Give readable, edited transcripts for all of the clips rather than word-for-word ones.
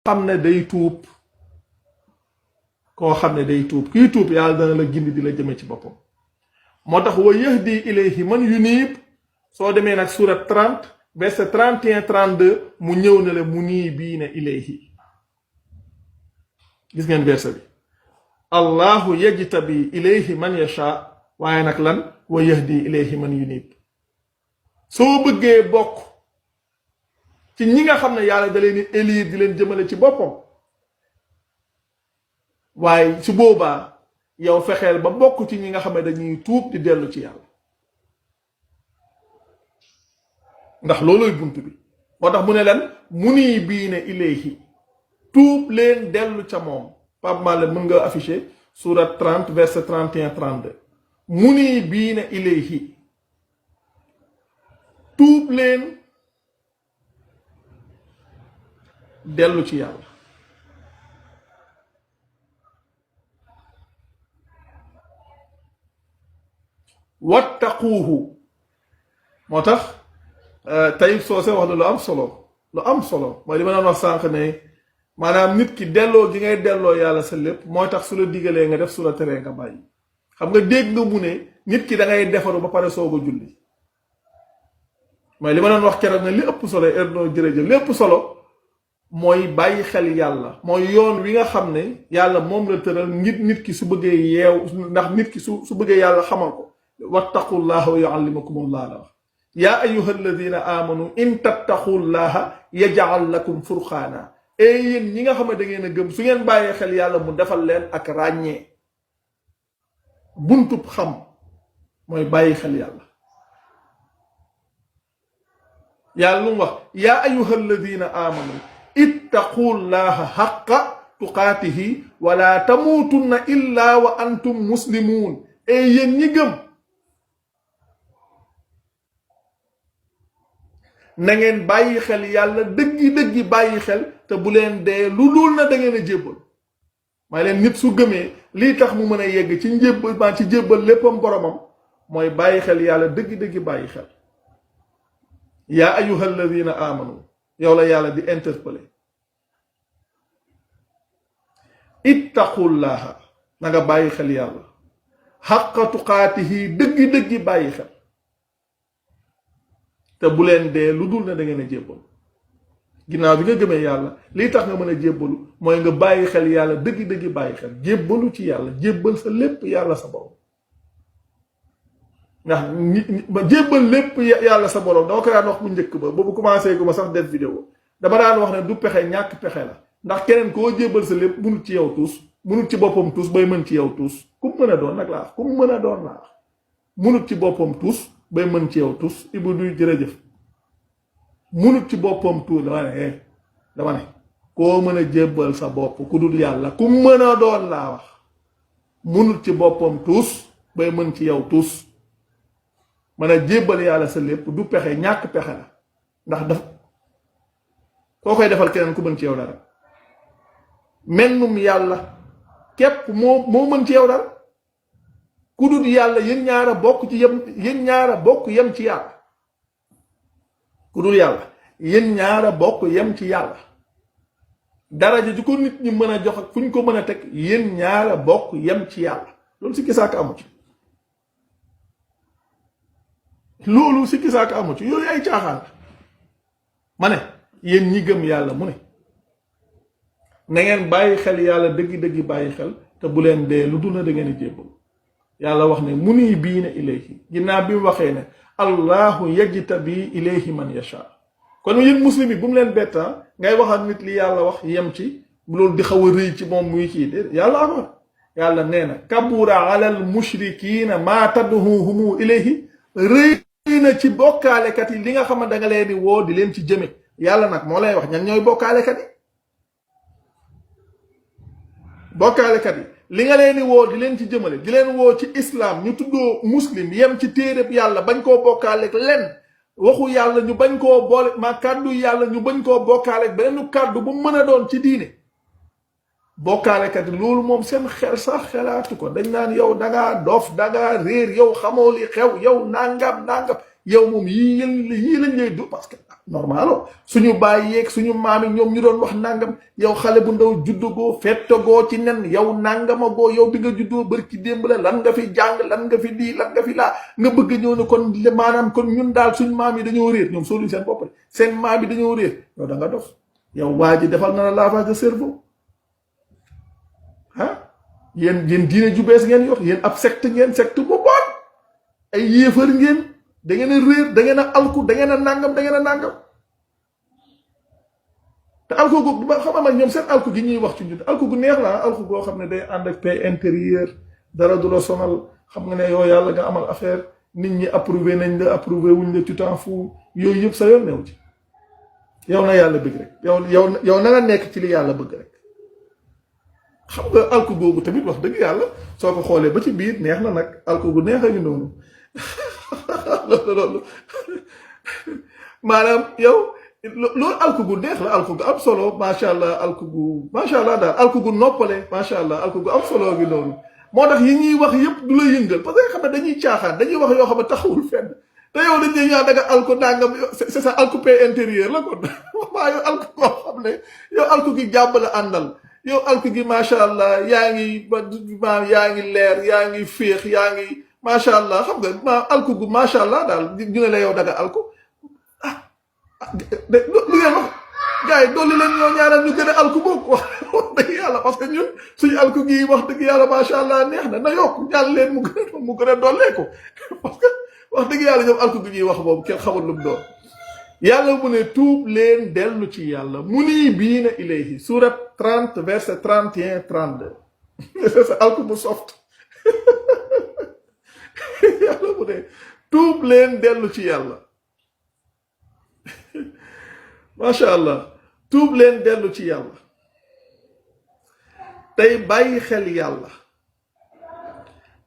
xam ne day tuub koo xam ne day tuub kii tuub yàlla dana la gindi di la jëme ci boppam moo tax wa yahdi ilayhi man yuniib soo demee nag surat 30 verset 31 32 mu ñëw ne la muniibiina ilayhi gis ngeen verset bi allahu yajtabi ilayhi man yasha waaye nag lan wa yahdi ilayhi man yuniib soo bëggee bokk ci ñi nga xam ne yàlla da leen di élire di leen jëmale ci boppam waaye su boobaa yow fexeel ba bokk ci ñi nga xam ne dañuy tuub di dellu ci yàlla ndax looloy bunt bi moo tax mu ne leen muniibiina ilayhi tuub leen dellu ca moom Pape Malick mën nga afficher surat 30 verset 31 32 muniibiina ilayhi tuub leen dellu ci yàlla wattaquuhu moo tax Taïb Socé wax na lu am solo mooy li ma doon wax sànq ne maanaam nit ki delloo gi ngay delloo yàlla sa lépp mooy tax su la digalee nga def su la teree nga bàyyi xam nga dégg nga mu ne nit ki da ngay defaru ba pare soog a julli mooy li ma doon wax keroog ne li ëpp solo erno jërëjëf lépp solo mooy bàyyi xel yàlla mooy yoon wi nga xam ne yàlla moom la tëral ngir nit ki su bëggee yeew ndax nit ki su bëggee yàlla xamal ko wattaqullaha wa yuallimukumullah la wax yaa ayyuha alladina amanu in tattaqullaha yaj'al lakum furqaana yéen ñi nga xam ne da ngeen a gëm su ngeen bàyyee xel yàlla mu defal leen ak ràññee buntub xam mooy bàyyi xel yàlla yàlla lu mu wax yaa ayyuha alladina amanu ittaqullaha haqqa tuqaatihi wala tamuutunna illa wa antum muslimuun yéen ñi gëm na ngeen bàyyi xel yàlla dëggi bàyyi xel te bu leen dee lu dul na da ngeen a jébbal may leen nit su gëmee lii tax mu mën a yegg ci njébbal maa ci jébbal léppam boromam mooy bàyyi xel yàlla dëggi bàyyi xel yaa ayyuha alladina amanu yow la yàlla di interpeller ittaqullaha na nga bàyyi xel yàlla xaqa tuqaatihi dëggi bàyyi xel te bu leen dee lu dul na da ngeen a jébbalu ginnaaw bi nga gëmee yàlla lii tax nga mën a jébbalu mooy nga bàyyi xel yàlla dëggi bàyyi xel jébbalu ci yàlla jébbal sa lépp yàlla sa borom ndax jébbal lépp yàlla sa borom dama ko daan wax bu njëkk ba boobu commencé gu ma sax def vidéo dama daan wax ne du pexe ñàkk pexe la ndax keneen koo jébbal sa lépp munut ci yow tuus munut ci boppam tuus bay mën ci yow tuus ku mu mën a doon nag laa wax ku mu mën a doon laa wax munut ci boppam tuus bay mën ci yow tuus Ibou duy jërëjëf munut ci boppam tuus dama ne koo mën a jébbal sa bopp ku dul yàlla ku mën a doon laa wax munut ci boppam tuus bay mën ci yow tuus mën a jébbal yàlla sa lépp du pexe ñàkk pexe la ndax daf koo koy defal keneen ku mën ci yow dara mennum yàlla képp moo mën ci yow dara ku dul yàlla yéen ñaara bokk ci yem ci yàlla ku dul yàlla yéen ñaara bokk yem ci yàlla daraja ji ko nit ñi mën a jox ak fu ñu ko mën a teg yéen ñaara bokk yem ci yàlla loolu sikki saaka amu ci yooyu ay caaxaan la ma ne yéen ñi gëm yàlla mu ne na ngeen bàyyi xel yàlla dëggi bàyyi xel te bu leen dee lu dul na da ngeen a jébbal yàlla wax ne muniibiina ilayhi ginnaaw bi mu waxee ne allahu yajtabi ilayhi man yasha kon yéen muslim yi bu mu leen bettaa ngay wax ak nit li yàlla wax yem ci loolu di xaw a rëy ci moom muy kii déet yàlla amoon yàlla nee na kabura alal mushrikiina maa tad'uuhum ilayhi rëy na ci bokkaalekat yi li nga xam ne da nga leen di woo di leen ci jëme yàlla nag moo lay wax ñan ñooy bokkaalekat yi li nga leen di woo di leen ci jëmale di leen woo ci islam ñu tuddoo muslim yem ci téereb yàlla bañ koo bokkaaleeg lenn waxu yàlla ñu bañ koo boole ma kàddu yàlla ñu bañ koo bokkaaleeg beneen kàddu bu mën a doon ci diine bokkaalekat yi loolu moom seen xel sax xelaatu ko dañ naan yow dangaa dof dangaa réer yow xamoo li xew yow nangam yow moom yii lañ lay du parce que normalo suñu baay yeeg suñu maam yi ñoom ñu doon wax nangam yow xale bu ndaw juddugoo fettagoo ci nen yow nangamagoo yow bi nga juddoo bari ci démb la lan nga fi jàng lan nga fi lii lan nga fi laa nga bëgg ñëw ne kon maanaam kon ñun daal suñu maam yi dañoo réer ñoom soluñ seen bopp seen maam yi dañoo réer yow da nga dof yow waa ji defal na la lavage de cerveau ah yéen diine ju bees ngeen yor yéen ab secte ngeen secte bu bon ay yéefar ngeen da ngeen a réer da ngeen a alku da ngeen a nangam da ngeen a nangam te alku gu xam nga ñoom seen alku gi ñuy wax ci ñun alku gu neex la alku goo xam ne day ànd ak paix intérieure dara du la sonal xam nga ne yow yàlla nga amal affaire nit ñi approuvé nañ la approuvé wuñ la tu t'en fous yooyu yëpp sa yoon new ci yow na yàlla bëgg rek yow na nga nekk ci li yàlla bëgg rek xam nga alku googu tamit wax dëgg yàlla soo ko xoolee ba ci biir neex na nag alku gu neex a ñu noonu loolu maanaam yow loolu alku gu neex la alku gu am solo macha allah alku gu macha allah daal alku gu noppale macha allah alku gu am solo gi noonu moo tax yi ñuy wax yëpp du la yëngal parce que xam ne dañuy caaxaan dañuy wax yoo xam ne taxawul fenn te yow dañ ne ñaa daga alku nangam c'est ça alku paix intérieur la kon waa yow alku koo xam ne yow alku gi jàmm la àndal yow alku gi macha allah yaa ngi maam yaa ngi leer yaa ngi féex yaa ngi macha allah xam nga ma alku gu macha allah daal ñu ne la yow daga alku lu ngeen wax gars yi dolli leen ñoo ñaanal ñu gën a alku boog wax dëgg yàlla parce que ñun suñu alku gi wax dëgg yàlla macha allah neex na yokk ñaan leen mu gën a dollee ko parce que wax dëgg yàlla ñoom alku gi ñuy wax boobu kenn xamul lu mu doon yàlla mu ne tuub leen dellu ci yàlla muniibiina ilayhi surat 30 verset 31 32 c'est ça alku bu soft yàlla mu ne tuub leen dellu ci yàlla macha allah tuub leen dellu ci yàlla tey bàyyi xel yàlla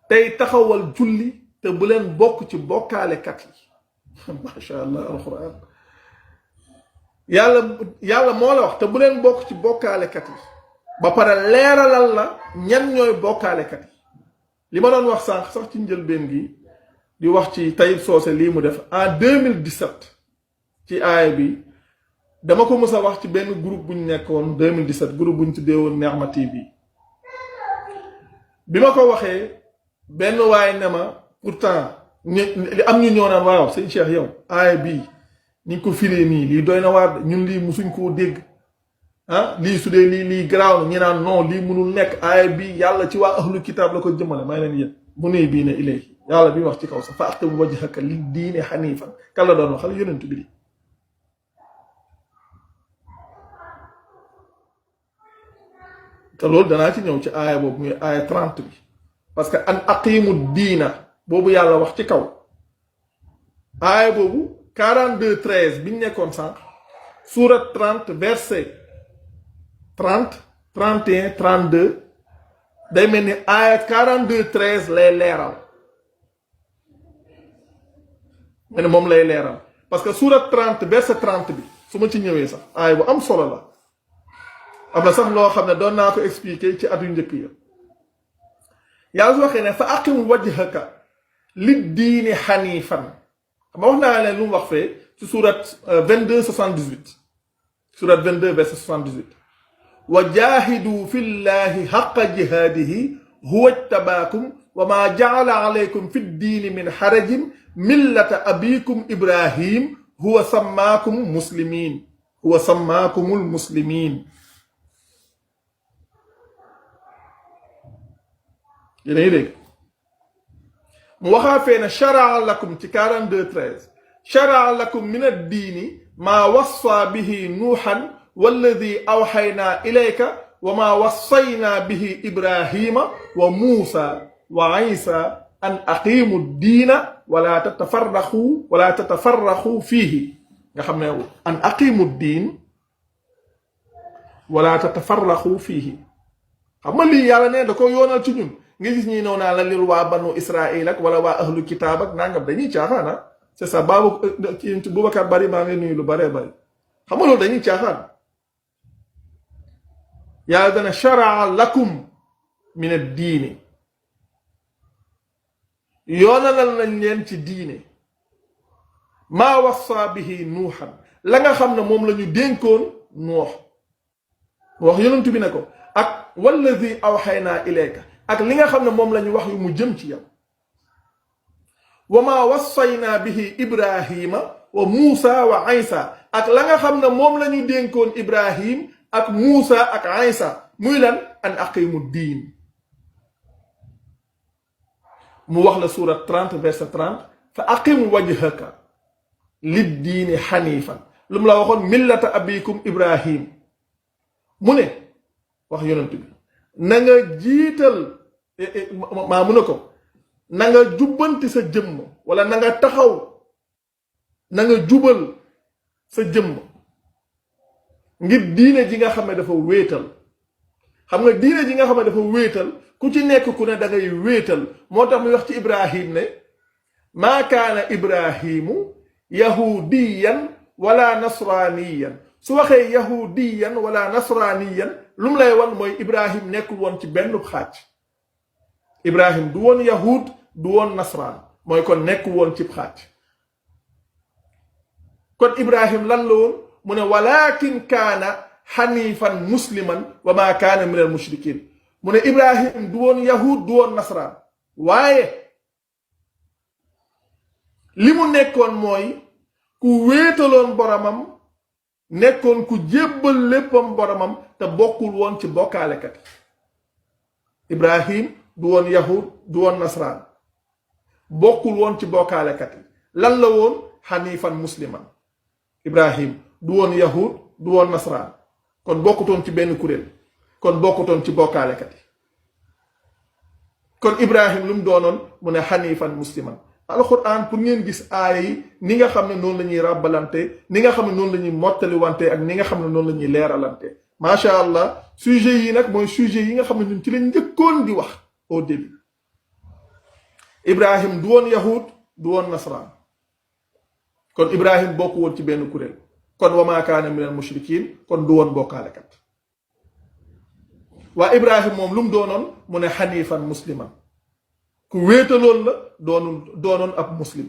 tey taxawal julli te bu leen bokk ci bokkaalekat yi macha allah alquran yàlla moo la wax te bu leen bokk ci bokkaalekat yi ba pare leeralal la ñan ñooy bokkaalekat yi li ma doon wax sànq sax ci njëlbeen gi di wax ci Taïb Socé lii mu def en 2017 ci aaya bi dama ko mës a wax ci benn groupe bu ñu nekkoon 2017 groupe bu ñu tuddee woon Nihma TV bi ma ko waxee benn waay ne ma pourtant li am ñu ñoo naan waaw sëñ Cheikh yow aaya bii ni ko filee nii lii doy na waar ñun lii musuñ koo dégg ah lii su dee lii garaaw na ñi naan non lii mënul nekk aaya bii yàlla ci waa ahlu kitaab la ko jëmale may leen yéen mu ne bii ne ilayhi yàlla bi wax ci kaw sax fa aqim wajhaka li diine xaniifan kan la doon waxal yonent bi di te loolu danaa ci ñëw ci aaya boobu muy aaya 30 bi parce que an aqimu diina boobu yàlla wax ci kaw aaya boobu 42 13 bi ñu nekkoon sànq surat 30 verset 30 31 32 day mel ni aaya 42 13 lay leeral nga ne moom lay leeral parce que surat 30 verset 30 bi su ma ci ñëwee sax aaya bu am solo la am na sax loo xam ne doon naa ko expliquer ci at yu njëkk ya yàlla su waxee ne fa aqim wajhaka li diini xaniifan xam nga wax naa leen lu mu wax fee ci surat 22 78 surat 22 verset 78 wa jaahidu fi llahi xaqa jihaadihi huwa ijtabaakum wa maa jaala alaykum fi ddiini min xarajin millata abikum ibrahim huwa sammaakum muslimin huwa sammaakumul muslimin yéen a ngi dégg mu waxaa fee ne charaa lakum ci 42 13 charaa lakum min addiini maa wassa bihi nuuxan walladi awxaynaa ilayka wa maa wassaynaa bihi ibrahima wa muusa wa isa an aqimu diina wala tatafarraxu fiihi nga xam ne an aqimu diin wala tatafarraxu fiihi xam nga lii yàlla ne da ko yoonal ci ñun nga gis ñi noonu naa la lil waa banu Israël ak wala waa ahlu kitaab ak nangam dañuy caaxaan c'est ça Boubacar Bari maa ngi nuyu lu baree bari xam nga loolu dañuy caaxaan yàlla dana charaa lakum min ad-diini yoonalal nañ leen ci diine maa wassa bihi nuuxan la nga xam ne moom la ñu dénkoon nuux wax yonent bi ne ko ak wallazi awxaynaa ilayka ak li nga xam ne moom la ñu wax yu mu jëm ci yow wa maa wassaynaa bihi ibrahima wa muusa wa aysa ak la nga xam ne moom la ñu dénkoon ibrahim ak muusa ak aysa muy lan an aqimu diin mu wax la surat 30 verset 30 fa aqim wajhaka lid diini xanifan lu mu la waxoon millata abikum ibrahim mu ne wax yonent bi na nga jiital maa mu ne ko na nga jubbanti sa jëmm wala na nga taxaw na nga jubal sa jëmm ngir diine ji nga xam ne dafa wéetal xam nga diine ji nga xam ne dafa wéetal ku ci nekk ku ne da ngay wéetal moo tax muy wax ci ibrahim ne maa kaana ibrahimu yahudiyan wala nasraniyan su waxee yahudiyan wala nasraniyan lu mu lay wan mooy ibrahim nekkul woon ci benn xaaj ibrahim du woon yahud du woon nasraan mooy kon nekkul woon ci xaaj kon ibrahim lan la woon mu ne walakin kaana xanifan musliman wa maa kaana min al mushrikin mu ne ibrahim du woon yahud du woon nasraan waaye li mu nekkoon mooy ku wéetaloon boromam nekkoon ku jébbal léppam boromam te bokkul woon ci bokkaalekat ibrahim du woon yahud du woon nasraan bokkul woon ci bokkaalekat yi lan la woon xanifan musliman ibrahim du woon yahud du woon nasraan kon bokkutoon ci benn kuréel kon bokkutoon ci bokkaalekat yi kon ibrahim lu mu doonoon mu ne xanifan musliman alquran pour ngeen gis aaya yi ni nga xam ne noonu la ñuy ràbbalante ni nga xam ne noonu la ñuy mottaliwante ak ni nga xam ne noonu la ñuy leeralante macha allah sujet yi nag mooy sujet yi nga xam ne ñun ci lañ njëkkoon di wax au début ibrahim du woon yahud du woon nasraan kon ibrahim bokku woon ci benn kuréel kon wa maa kaana min al mushrikin kon du woon bokkaalekat waa ibrahim moom lu mu doonoon mu ne xanifan musliman ku wéetaloon la doonoon ab muslim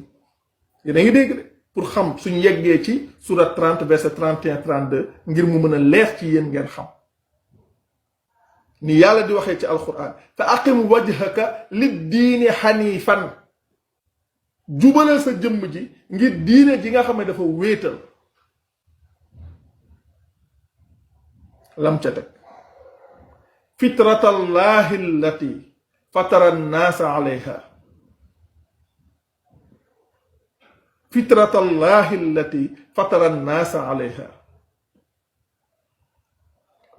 yéen a ngi dégg de pour xam suñ yeggee ci surat 30 verset 31 32 ngir mu mën a leer ci yéen ngeen xam ni yàlla di waxee ci alquran fa aqim wajhaka lid diini xanifan jubalal sa jëmm ji ngir diine ji nga xam ne dafa wéetal lam ca teg fitratallahi allati fatara annaasa alayha fitratallahi allati fatara annaasa alayha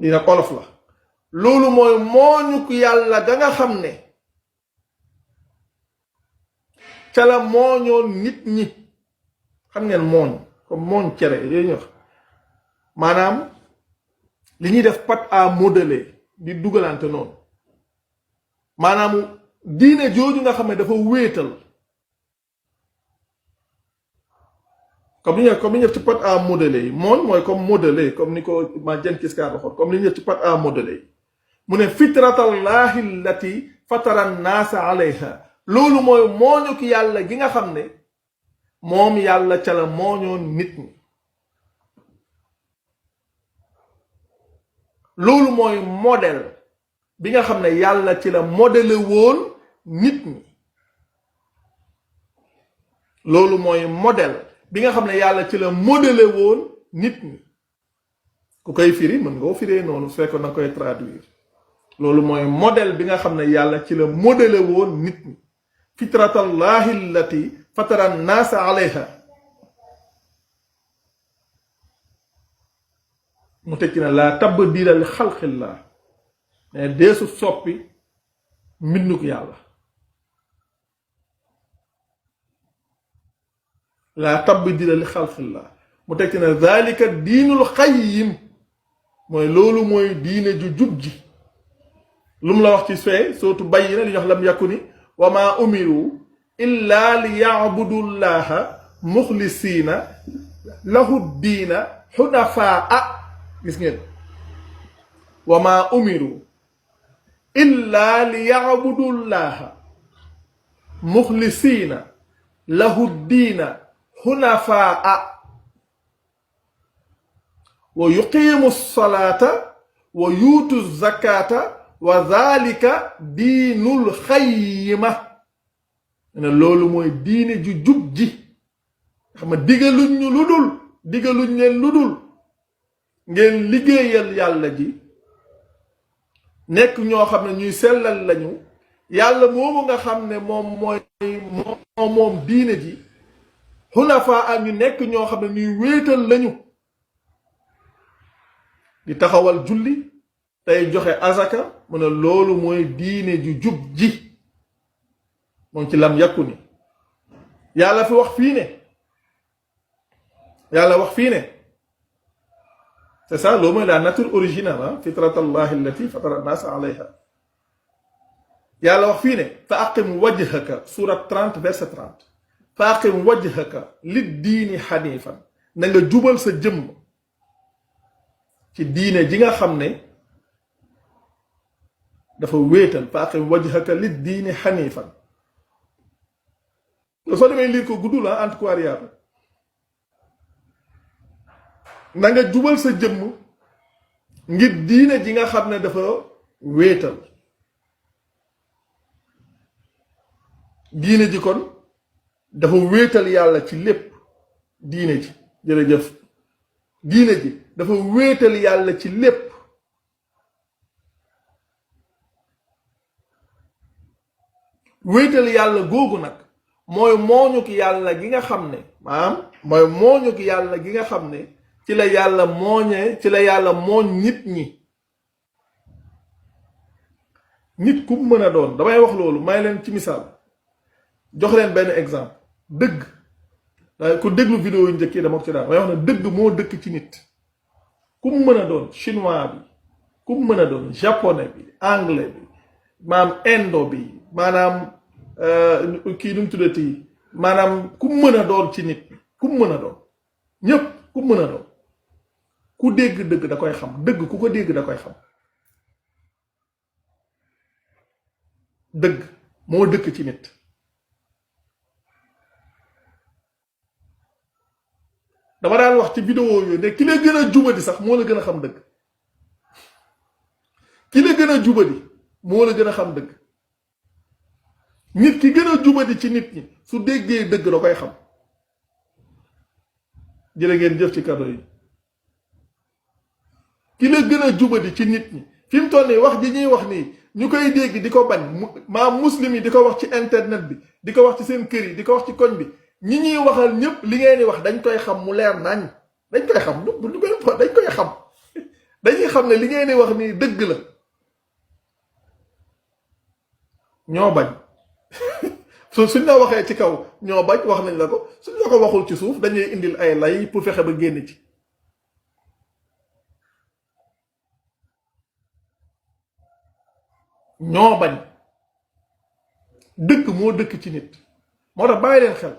lii nag olof la loolu mooy mooñu ko yàlla ga nga xam ne ca la mooñoon nit ñi xam ngeen mooñ comme mooñ cere yooyu ñu wax maanaam li ñuy def pâte à modeler di dugalante noonu maanaam diine jooju nga xam ne dafa wéetal comme ni ñu def ci pâte à modeler yi mooñ mooy comme modeler comme ni ko ma Jenkins Carr waxoon comme li ñu def ci pâte à modeler yi mu ne fitratallahi allati fatara annaasa alayha loolu mooy mooñu ki yàlla gi nga xam ne moom yàlla ca la mooñoon nit ñi loolu mooy modèle bi nga xam ne yàlla ci la modèle woon nit ñi loolu mooy modèle bi nga xam ne yàlla ci la modèle woon nit ñi ku koy firi mën nga ko firee noonu su fekkoon na koy traduire loolu mooy modèle bi nga xam ne yàlla ci la modèle woon nit ñi fitratallahi allati fatara annaasa alayha mu tekki na laa tabdila li xalqillah ne deesu soppi mbinduk yàlla laa tabdila li xalqillah mu tekki na zalika diinul xayyim mooy loolu mooy diine ju jub ji lu mu la wax ci fee sootu Bayyina li ñu wax lam yakuni wa maa umiru illa li yacbudu llaha muxlisiina lahu diina xunafaa gis ngeen wa maa umiru illa li yacbudu llaha muxlisiina lahu diina xunafaa wa yuqiimu salaata wa yuutu zakata wa dhalika diinul xayyima ne loolu mooy diine ju jub ji xam nga digaluñ ñu lu dul digaluñ leen lu dul ngeen liggéeyal yàlla ji nekk ñoo xam ne ñuy sellal lañu yàlla moomu nga xam ne moom diine ji xunafaa ak ñu nekk ñoo xam ne ñuy wéetal lañu di taxawal julli tey joxe azaka mu ne loolu mooy diine ju jub ji moom ci lam yàkku ni yàlla fi wax fii ne yàlla wax fii ne c'est ça loolu mooy la nature originale fitratallahi allati fatara nnaasa alayha yàlla wax fii ne fa aqim wajhaka surat 30 verset 30 fa aqim wajhaka lid diini xanifan na nga jubal sa jëmm ci diine ji nga xam ne dafa wéetal fa aqim wajhaka lid diini xanifan soo demee liir ko guddul antiquariat na nga jubal sa jëmm ngir diine ji nga xam ne dafa wéetal diine ji kon dafa wéetal yàlla ci lépp diine ji jërëjëf diine ji dafa wéetal yàlla ci lépp wéetal yàlla googu nag mooy mooñuk yàlla gi nga xam ne maanaam mooy mooñuk yàlla gi nga xam ne ci la yàlla mooñ nit ñi nit ku mën a doon damay wax loolu may leen ci misaal jox leen benn exemple dëgg ku déglu vidéo yu njëkk yi dama ko ci daan may wax ne dëgg moo dëkk ci nit ku mën a doon chinois bi ku mën a doon japonais bi anglais bi maanaam indo bi maanaam kii nu mu tuddati maanaam ku mën a doon ci nit ku mën a doon ñépp ku mën a doon ku dégg dëgg da koy xam dëgg ku ko dégg da koy xam dëgg moo dëkk ci nit dama daan wax ci vidéo yooyu ne ki la gën a jubadi sax moo la gën a xam dëgg ki la gën a jubadi moo la gën a xam dëgg nit ki gën a jubadi ci nit ñi su déggee dëgg da koy xam jërë ngeen jëf ci cadeau yi ki la gën a jubadi ci nit ñi fi mu toll nii wax ji ñuy wax nii ñu koy dégg di ko bañ maam muslim yi di ko wax ci internet bi di ko wax ci seen kër yi di ko wax ci koñ bi ñi ñuy waxal ñëpp li ngeen di wax dañ koy xam mu leer nañ dañ koy xam dañ koy xam dañuy xam ne li ngeen di wax nii dëgg la ñoo bañ suñ la waxee ci kaw ñoo bañ wax nañ la ko suñ la ko waxul ci suuf dañuy indil ay lay pour fexe ba génn ci ñoo bañ dëgg moo dëkk ci nit moo tax bàyyi leen xel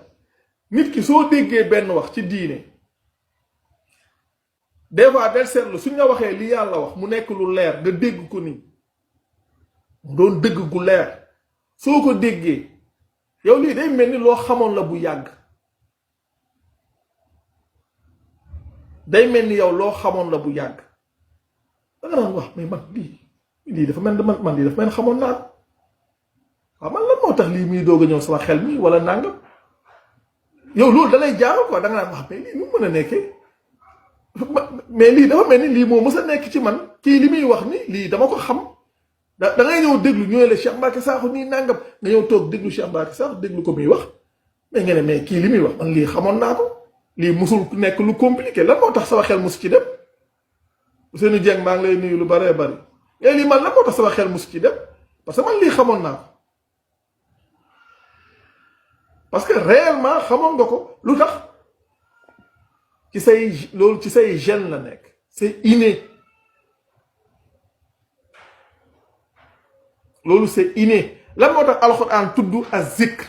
nit ki soo déggee benn wax ci diine des fois del seetlu suñ la waxee li yàlla wax mu nekk lu leer nga dégg ko nii mu doon dëgg gu leer soo ko déggee yow lii day mel ni loo xamoon la bu yàgg day mel ni yow loo xamoon la bu yàgg da nga naan wax mais man lii dafa mel man lii dafa mel xamoon naa ko waaw man lan moo tax lii muy doog a ñëw sama xel mi wala nangam yow loolu da lay jaaxal quoi da nga naan wax mais lii nu mën a nekkee mais lii dafa mel ni lii moo mës a nekk ci man kii li muy wax ni lii dama ko xam da ngay ñëw déglu ñooy la Cheikh Mbacké Sakho nii nangam nga ñëw toog déglu Cheikh Mbacké Sakho déglu ko muy wax mais nga ne mais kii li muy wax man lii xamoon naa ko lii musul nekk lu compliqué lan moo tax sama xel mus ci dem Ousseynou Dieng maa ngi lay nuyu lu baree bari et lii man lan moo tax sama xel mus ci dem parce que man lii xamoon naa ko parce que réellement xamoon nga ko lu tax ci say loolu ci say gène la nekk c'est inné loolu c'est inné lan moo tax alxuraan tudd az-zikr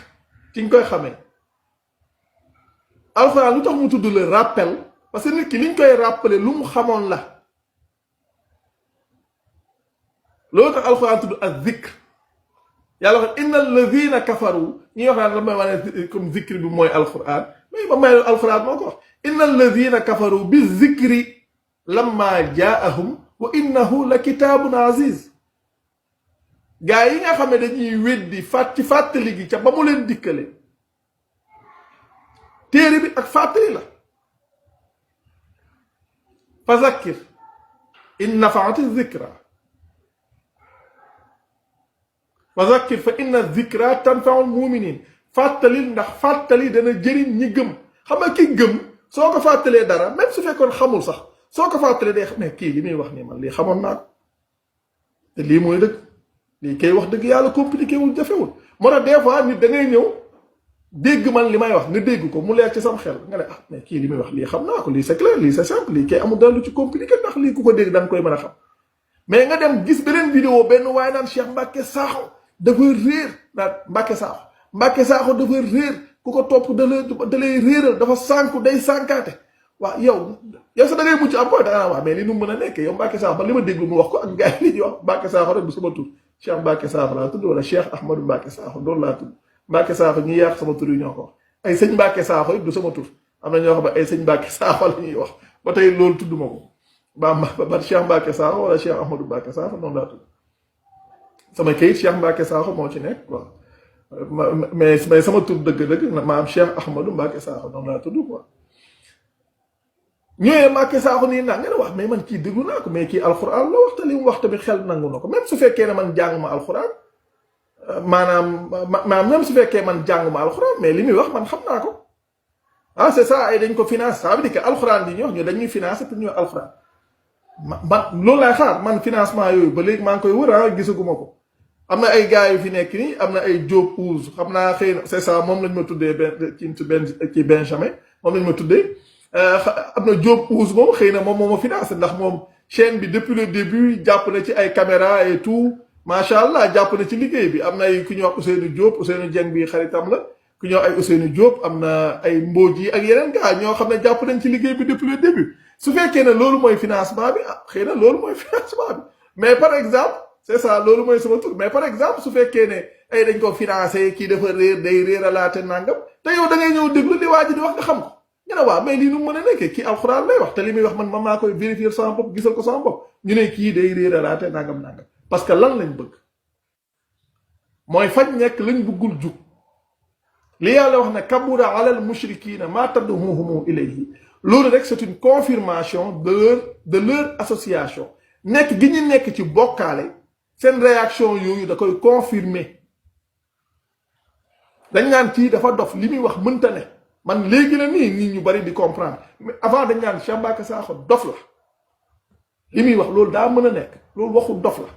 ci nga koy xamee alxuraan lu tax mu tudd le rappel parce que nit ki liñ koy rappeler lu mu xamoon la loolu tax alxuraan tudd az-zikr yàlla wax innal ladhina kafaru ñi wax naan la may wane comme zikr bi mooy alxuraan mais ba may alquran moo ko wax inna alladina kafaru bi zikri lamma jaahum wa innahu la kitaabun aziz gaa yi nga xam ne dañuy weddi ci fàttali gi ca ba mu leen dikkale téere bi ak fàttali la fa zakkir in nafaati zikra fa zakkir fa inna zikra tanfaul muminin fàttali ndax fàttali dana jëriñ ñi gëm xam nga ki gëm soo ko fàttalee dara même su fekkoon xamul sax soo ko fàttalee day xam ne kii li muy wax nii man lii xamoon naa ko te lii mooy dëgg lii kay wax dëgg yàlla compliqué wul jafewul moo tax des fois nit da ngay ñëw dégg man li may wax nga dégg ko mu leer ci sam xel nga ne ah mais kii li muy wax lii xam naa ko lii c'est clair lii c'est simple lii kay amul dara lu ci compliqué ndax lii ku ko dégg da nga koy mën a xam mais nga dem gis beneen vidéo benn waaye naan Cheikh Mbacke Sakho dafa réer naan Mbacke Sakho dafa réer ku ko topp da lay réeral dafa sànku day sànkaate waaw yow sax da ngay mucc am koy da nga naan waaw mais li nu mën a nekkee yow Mbacke Sakho man li ma déglu mu wax ko ak gars yi li ñuy wax Mbacke Sakho rek du sama tur Cheikh Mbacke Sakho laa tudd wala Cheikh Ahmadou Mbacke Sakho doonu laa tudd Mbacke Sakho ñuy yàq sama tur yi ñoo ko wax ay sëñ Mbacke Sakho it du sama tur am na ñoo xam ne ay sëñ Mbacke Sakho la ñuy wax ba tey loolu tudd ma ko ba Cheikh Mbacke Sakho wala Cheikh Ahmadou Mbacke Sakho noonu laa tudd sama kayit Cheikh Mbacke Sakho moo ci nekk quoi mais sama tur dëgg-dëgg maam Cheikh Ahmadou Mbacke Sakho noonu laa tudd quoi ñëwee Mbacke Sakho nii naa nga ne wax mais man kii déglu naa ko mais kii alxuraan la wax te li mu wax tamit xel nangu na ko même su fekkee ne man jàng ma alxuraan maanaam même su fekkee man jàng ma alxuraan mais li muy wax man xam naa ko ah c'est ça ay dañ ko finance ça veut dire que alxuraan bi ñu wax ñu dañuy financer pour ñu alxuraan man loolu laay xaar man financement yooyu ba léegi maa ngi koy wër gisaguma ko am na ay gars yu fi nekk nii am na ay Diop Ouz xam naa xëy na c'est ça moom lañ ma tuddee ci Benjamin moom lañ ma tuddee am na Diop Ouz moom xëy na moom moo ma financé ndax moom chaîne bi depuis le début jàpp na ci ay caméra et tout macha allah jàpp na ci liggéey bi am na ay ku ñuy wax Ousseynou Diop Ousseynou Dieng bi xaritam la ku ñuy wax ay Ousseynou Diop am na ay Mbodj yi ak yeneen gars ñoo xam ne jàpp nañ ci liggéey bi depuis le début su fekkee ne loolu mooy financement bi ah xëy na loolu mooy financement bi mais par exemple c'est ça loolu mooy sama tur mais par exemple su fekkee ne ay dañ ko financé kii dafa réer day réeralaate nangam te yow da ngay ñëw déglu li waa ji di wax nga xam ko ñu ne waaw mais lii nu mu mën a nekkee kii alxuraan lay wax te li muy wax man maa koy vérifier sama bopp gisal ko sama bopp ñu ne kii day réeralaate nangam parce que lan lañ bëgg mooy fañ nekk lañ bëggul jug li yàlla wax ne kabura alal mushrikina ma tad'uhum ilayhi loolu rek c'est une confirmation de leur association nekk gi ñu nekk ci bokkaale seen réaction yooyu da koy confirmer dañ naan kii dafa dof li muy wax mënta ne man léegi la nii nit ñu bari di comprendre mais avant dañ naan Cheikh Mbacke Sakho dof la li muy wax loolu daa mën a nekk loolu waxu dof la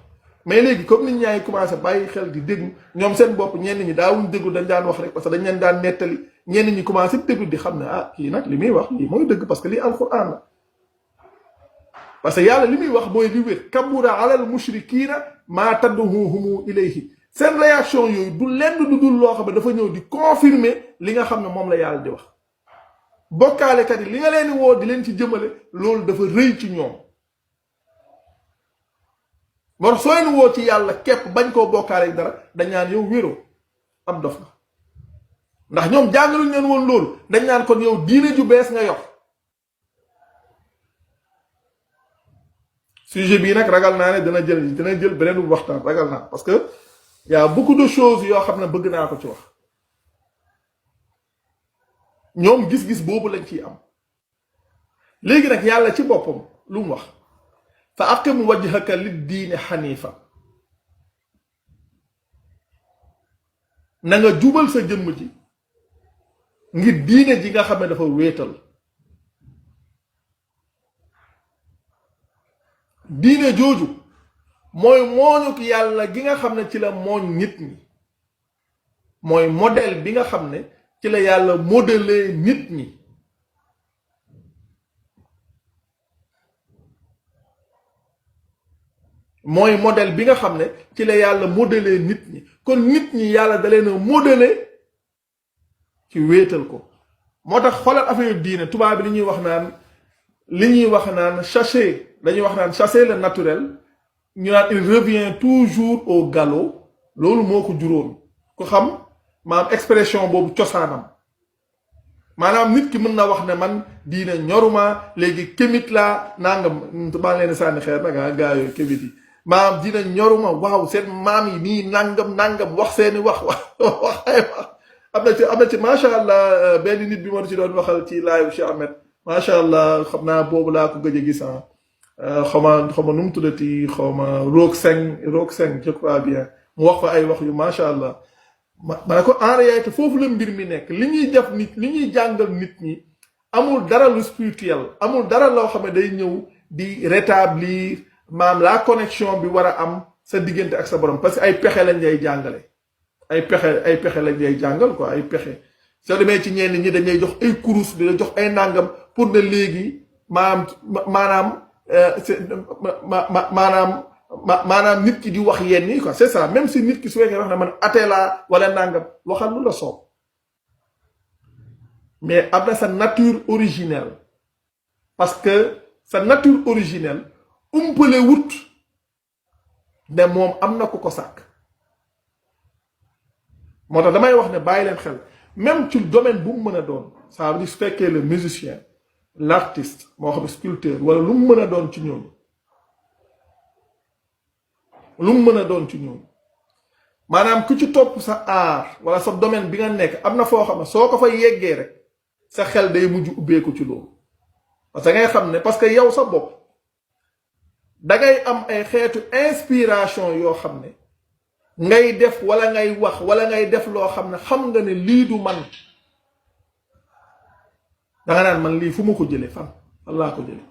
mais léegi comme nit ñaa ngi commencé bàyyi xel di déglu ñoom seen bopp ñenn ñi daawuñ déglu dañ daan wax rek parce que dañ leen daan nettali ñenn ñi commencé déglu di xam ne ah kii nag li muy wax lii mooy dëgg parce que lii alquran la parce que yàlla li muy wax mooy li wér kabura alal mushrikina maa tad'uhum ilayhi seen réaction yooyu du lenn du dul loo xam ne dafa ñëw di confirmer li nga xam ne moom la yàlla di wax bokkaalekat yi li nga leen di woo di leen ci jëmale loolu dafa rëy ci ñoom moo tax soo leen woo ci yàlla képp bañ koo bokkaale dara dañ naan yow wéroo ab dof la ndax ñoom jàngaluñ leen woon loolu dañ naan kon yow diine ju bees nga yor sujet bii nag ragal naa ne dina jël beneen waxtaan ragal naa parce que y a beaucoup de choses yoo xam ne bëgg naa ko ci wax ñoom gis-gis boobu lañ ciy am léegi nag yàlla ci boppam lu mu wax fa aqim wajhaka lid diine xanifa na nga jubal sa jëmm ji ngir diine ji nga xam ne dafa wéetal diine jooju mooy mooñuk yàlla gi nga xam ne ci la mooñ nit ñi mooy modèle bi nga xam ne ci la yàlla modelee nit ñi mooy modèle bi nga xam ne ci la yàlla modelee nit ñi kon nit ñi yàlla da leen a modeler ci wéetal ko moo tax xoolal affaire diine tubaab bi li ñuy wax naan chasser dañuy wax naan chasser le naturel ñu naan il revient toujours au galop loolu moo ko juróom ku xam maam expression boobu cosaanam maanaam nit ki mën na wax ne man diine ñoruma léegi kémit laa nangam maa ngi leen di sànni xeer nag ah gaa yooyu kémit yi maanaam diine ñoruma waaw seen maam yi nii nangam wax seeni wax ay wax am na ci macha allah benn nit bi ma ci doon waxal ci live Cheikh Ahmed macha allah xam naa boobu laa ko gëj a gis xaw ma nu mu tuddati xaw ma roog seng je crois bien mu wax fa ay wax yu macha allah. ma ne ko en réalité foofu la mbir mi nekk li ñuy def nit li ñuy jàngal nit ñi amul dara lu spirituel amul dara loo xam ne day ñëw di rétablir la connexion bi war a am sa diggante ak sa borom parce que ay pexe lañ lay jàngale ay pexe lañ lay jàngal quoi ay pexe soo demee ci ñenn ñi dañuy jox ay kurus di la jox ay nàngam pour ne léegi maanaam nit ki di wax yenn yi quoi c'est ça même si nit ki su fekkee wax na man athée laa wala nangam waxal lu la soob mais am na sa nature originelle parce que sa nature originelle umpale wut ne moom am na ku ko sàkk moo tax damay wax ne bàyyi leen xel même ci domaine bu mu mën a doon ça veut dire su fekkee le musicien l'artiste moo xam sculpteur wala lu mu mën a doon ci ñooñu lu mu mën a doon ci ñoom maanaam ku ci topp sa art wala sa domaine bi nga nekk am na foo xam ne soo ko fa yeggee rek sa xel day mujj ubbeeku ci loolu parce que ngay xam ne parce que yow sa bopp dangay am ay xeetu inspiration yoo xam ne ngay def wala ngay wax wala ngay def loo xam ne xam nga ne lii du man danga naan man lii fu ma ko jëlee fan laa ko jëlee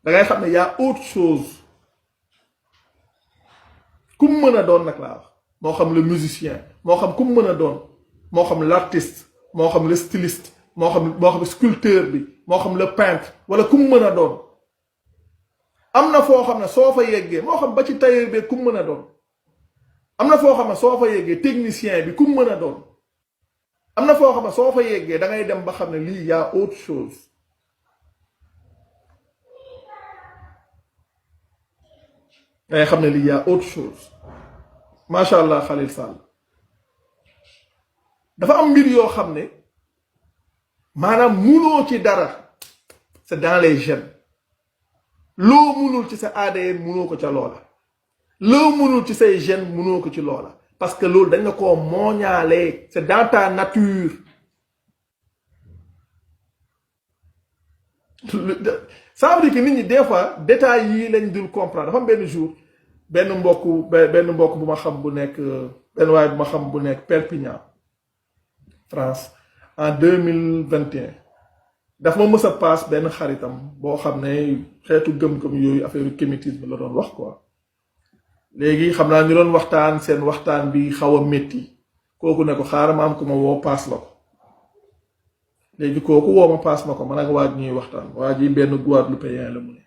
dangay xam ne y'a autre chose ku mu mën a doon nag laa wax moo xam le musicien moo xam ku mu mën a doon moo xam l'artiste moo xam le styliste moo xam sculpteur bi moo xam le peintre wala ku mu mën a doon am na foo xam ne soo fa yeggee moo xam ba ci tailleur bi ku mu mën a doon am na foo xam ne soo fa yeggee technicien bi ku mu mën a doon am na foo xam ne soo fa yeggee da ngay dem ba xam ne lii y a autre chose ngay xam ne lii y a autre chose macha allah Khalil Sall dafa am mbir yoo xam ne maanaam munoo ci dara c'est dans les gènes loo munul ci sa ADN munoo ko ca loola loo munul ci say gènes munoo ko ci loola parce que loolu dañ la koo mooñaalee c'est dans ta nature ça veut dire que nit ñi des fois détails yii lañ dul comprendre dafa am benn jour benn mbokk bu ma xam bu nekk benn waaye bu ma xam bu nekk Perpignan France en 2021 daf ma mës a paas benn xaritam boo xam ne xeetu gëm-gëm yooyu affaire kémitisme la doon wax quoi léegi xam naa ñu doon waxtaan seen waxtaan bi xaw a métti kooku ne ko xaaral ma am ko ma woo paas la ko léegi kooku woo ma paas ma ko man ak waa ji ñuy waxtaan waa ji benn Guadeloupéen la mu ne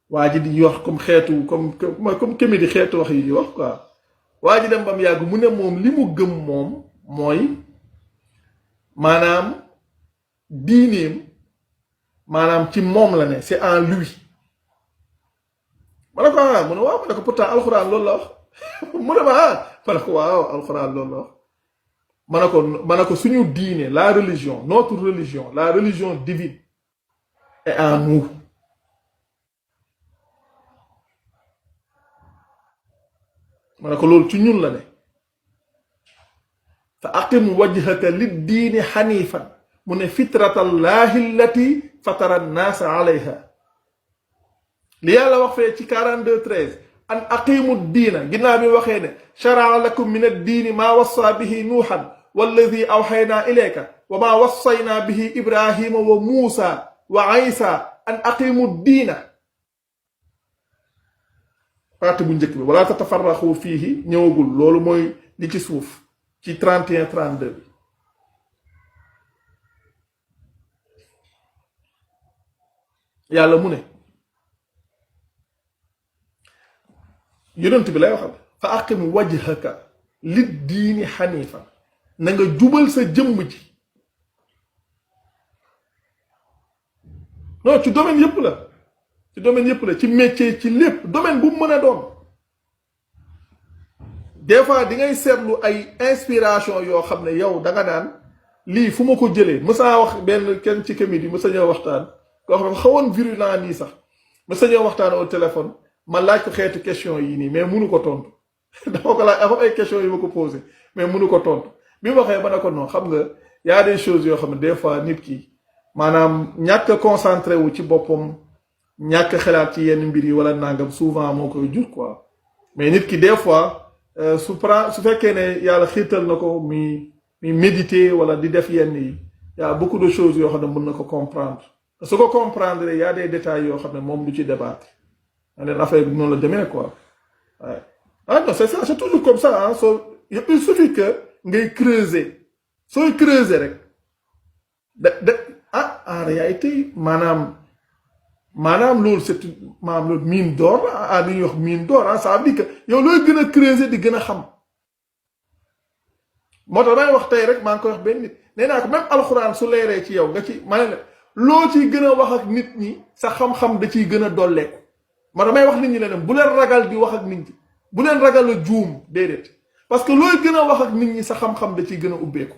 waa ji di wax comme xeetu comme kémi di xeetu wax yi di wax quoi waa ji dem ba mu yàgg mu ne moom li mu gëm moom mooy maanaam diineem maanaam ci moom la ne c'est en lui ma ne ko mu ne waaw ma ne ko pourtant alxuraan loolu la wax mu ne ma ne ko waaw alxuraan loolu la wax ma ne ko suñu diine la religion notre religion la religion divine est en nous ma ne ko loolu ci ñun la ne fa aqim wajhaka lid diini xanifan mu ne fitratallahi allati fatara annaasa alayha li yàlla wax fee ci 42:13 an aqimu diina ginnaaw bi waxee ne sharaa lakum min addiini maa wassa bihi nuuxan walladi awxaynaa ilayka wa maa wassaynaa bihi ibrahima wa muusa wa isa an aqimu diina parti bu njëkk bi wala tatafarraxu fiihi ñëwagul loolu mooy li ci suuf ci 31-32 bi yàlla mu ne yonent bi lay waxal fa aqim wajhaka lid diini xaniifan na nga jubal sa jëmm ji non ci domaine yëpp la ci domaine yëpp la ci métier ci lépp domaine bu mu mën a doon des fois di ngay seetlu ay inspiration yoo xam ne yow da nga naan lii fu ma ko jëlee mësaa wax benn kenn ci comédie mësa ñëw waxtaan koo xam ne xawoon virulent nii sax mësa ñëw waxtaan au téléphone ma laaj ko xeetu question yi nii mais munu ko tontu dafa ko laaj am ay question yi ma ko posé mais munu ko tontu bi ma waxee ba ne ko non xam nga y a des choses yoo xam ne des fois nit ki maanaam ñàkk a concentré wu ci boppam ñàkk xalaat ci yenn mbir yi wala nangam souvent moo koy jur quoi mais nit ki des fois su fekkee ne yàlla xiirtal na ko mi méditer wala di def yenn yi y a beaucoup de choses yoo xam ne mën na ko comprendre su ko comprendre y a des détails yoo xam ne moom du ci débattre leen affaire bi noonu la demee quoi waaye ah non c'est ça c'est toujours comme ça ah il suffit que ngay creuser sooy creuser rek en réalité maanaam loolu c'est maanaam loolu mine d'or li ñuy wax mine d'or ça veut dire que yow looy gën a creuser di gën a xam moo tax damay wax tey rek maa ngi koy wax benn nit nee naa ko même alxuraan su leeree ci yow nga ci ma ne la loo ciy gën a wax ak nit ñi sa xam-xam da ciy gën a dolleeku moo damay wax nit ñi leneen bu leen ragal di wax ak nit ñi bu leen ragal a juum déedéet parce que looy gën a wax ak nit ñi sa xam-xam da ciy gën a ubbeeku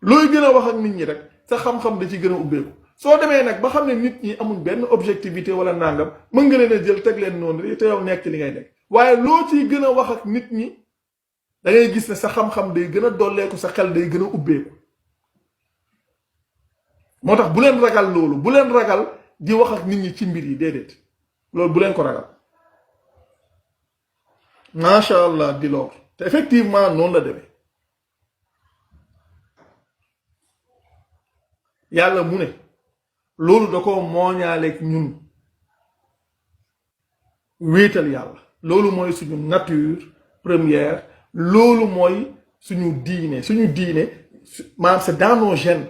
looy gën a wax ak nit ñi rek sa xam-xam da ciy gën a ubbeeku soo demee nag ba xam ne nit ñi amul benn objectivité wala nangam mën nga leen a jël teg leen noonu rek te yow nekk li ngay nekk waaye loo ciy gën a wax ak nit ñi da ngay gis ne sa xam-xam day gën a dolleeku sa xel day gën a ubbeeku moo tax bu leen ragal loolu bu leen ragal di wax ak nit ñi ci mbir yi déedéet loolu bu leen ko ragal macha allah di loor te effectivement noonu la demee yàlla mu ne loolu da ko mooñaaleeg ñun wéetal yàlla loolu mooy suñu nature première loolu mooy suñu diine maanaam c'est dans nos gènes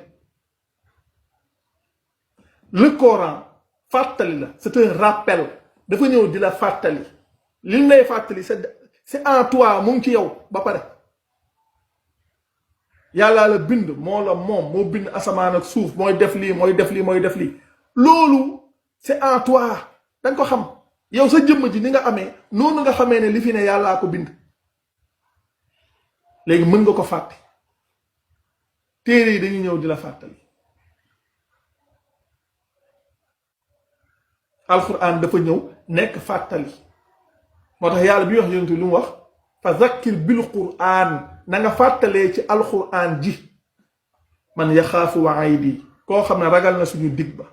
le Coran fàttali la c'est un rappel dafa ñëw di la fàttali li ñu lay fàttali c'est en toi mu ngi ci yow ba pare yàllaa la bind moo bind asamaan ak suuf mooy def lii mooy def lii mooy def lii loolu c'est en toi danga ko xam yow sa jëmm ji ni nga amee noonu nga xamee ne li fi ne yàllaa ko bind léegi mën nga ko fàtte téere yi dañuy ñëw di la fàttali alquran dafa ñëw nekk fàttali moo tax yàlla bi wax yonent lu mu wax fa zakkir bil quran na nga fàttalee ci alquran ji man yaxaafu waayidi koo xam ne ragal na suñu dig ba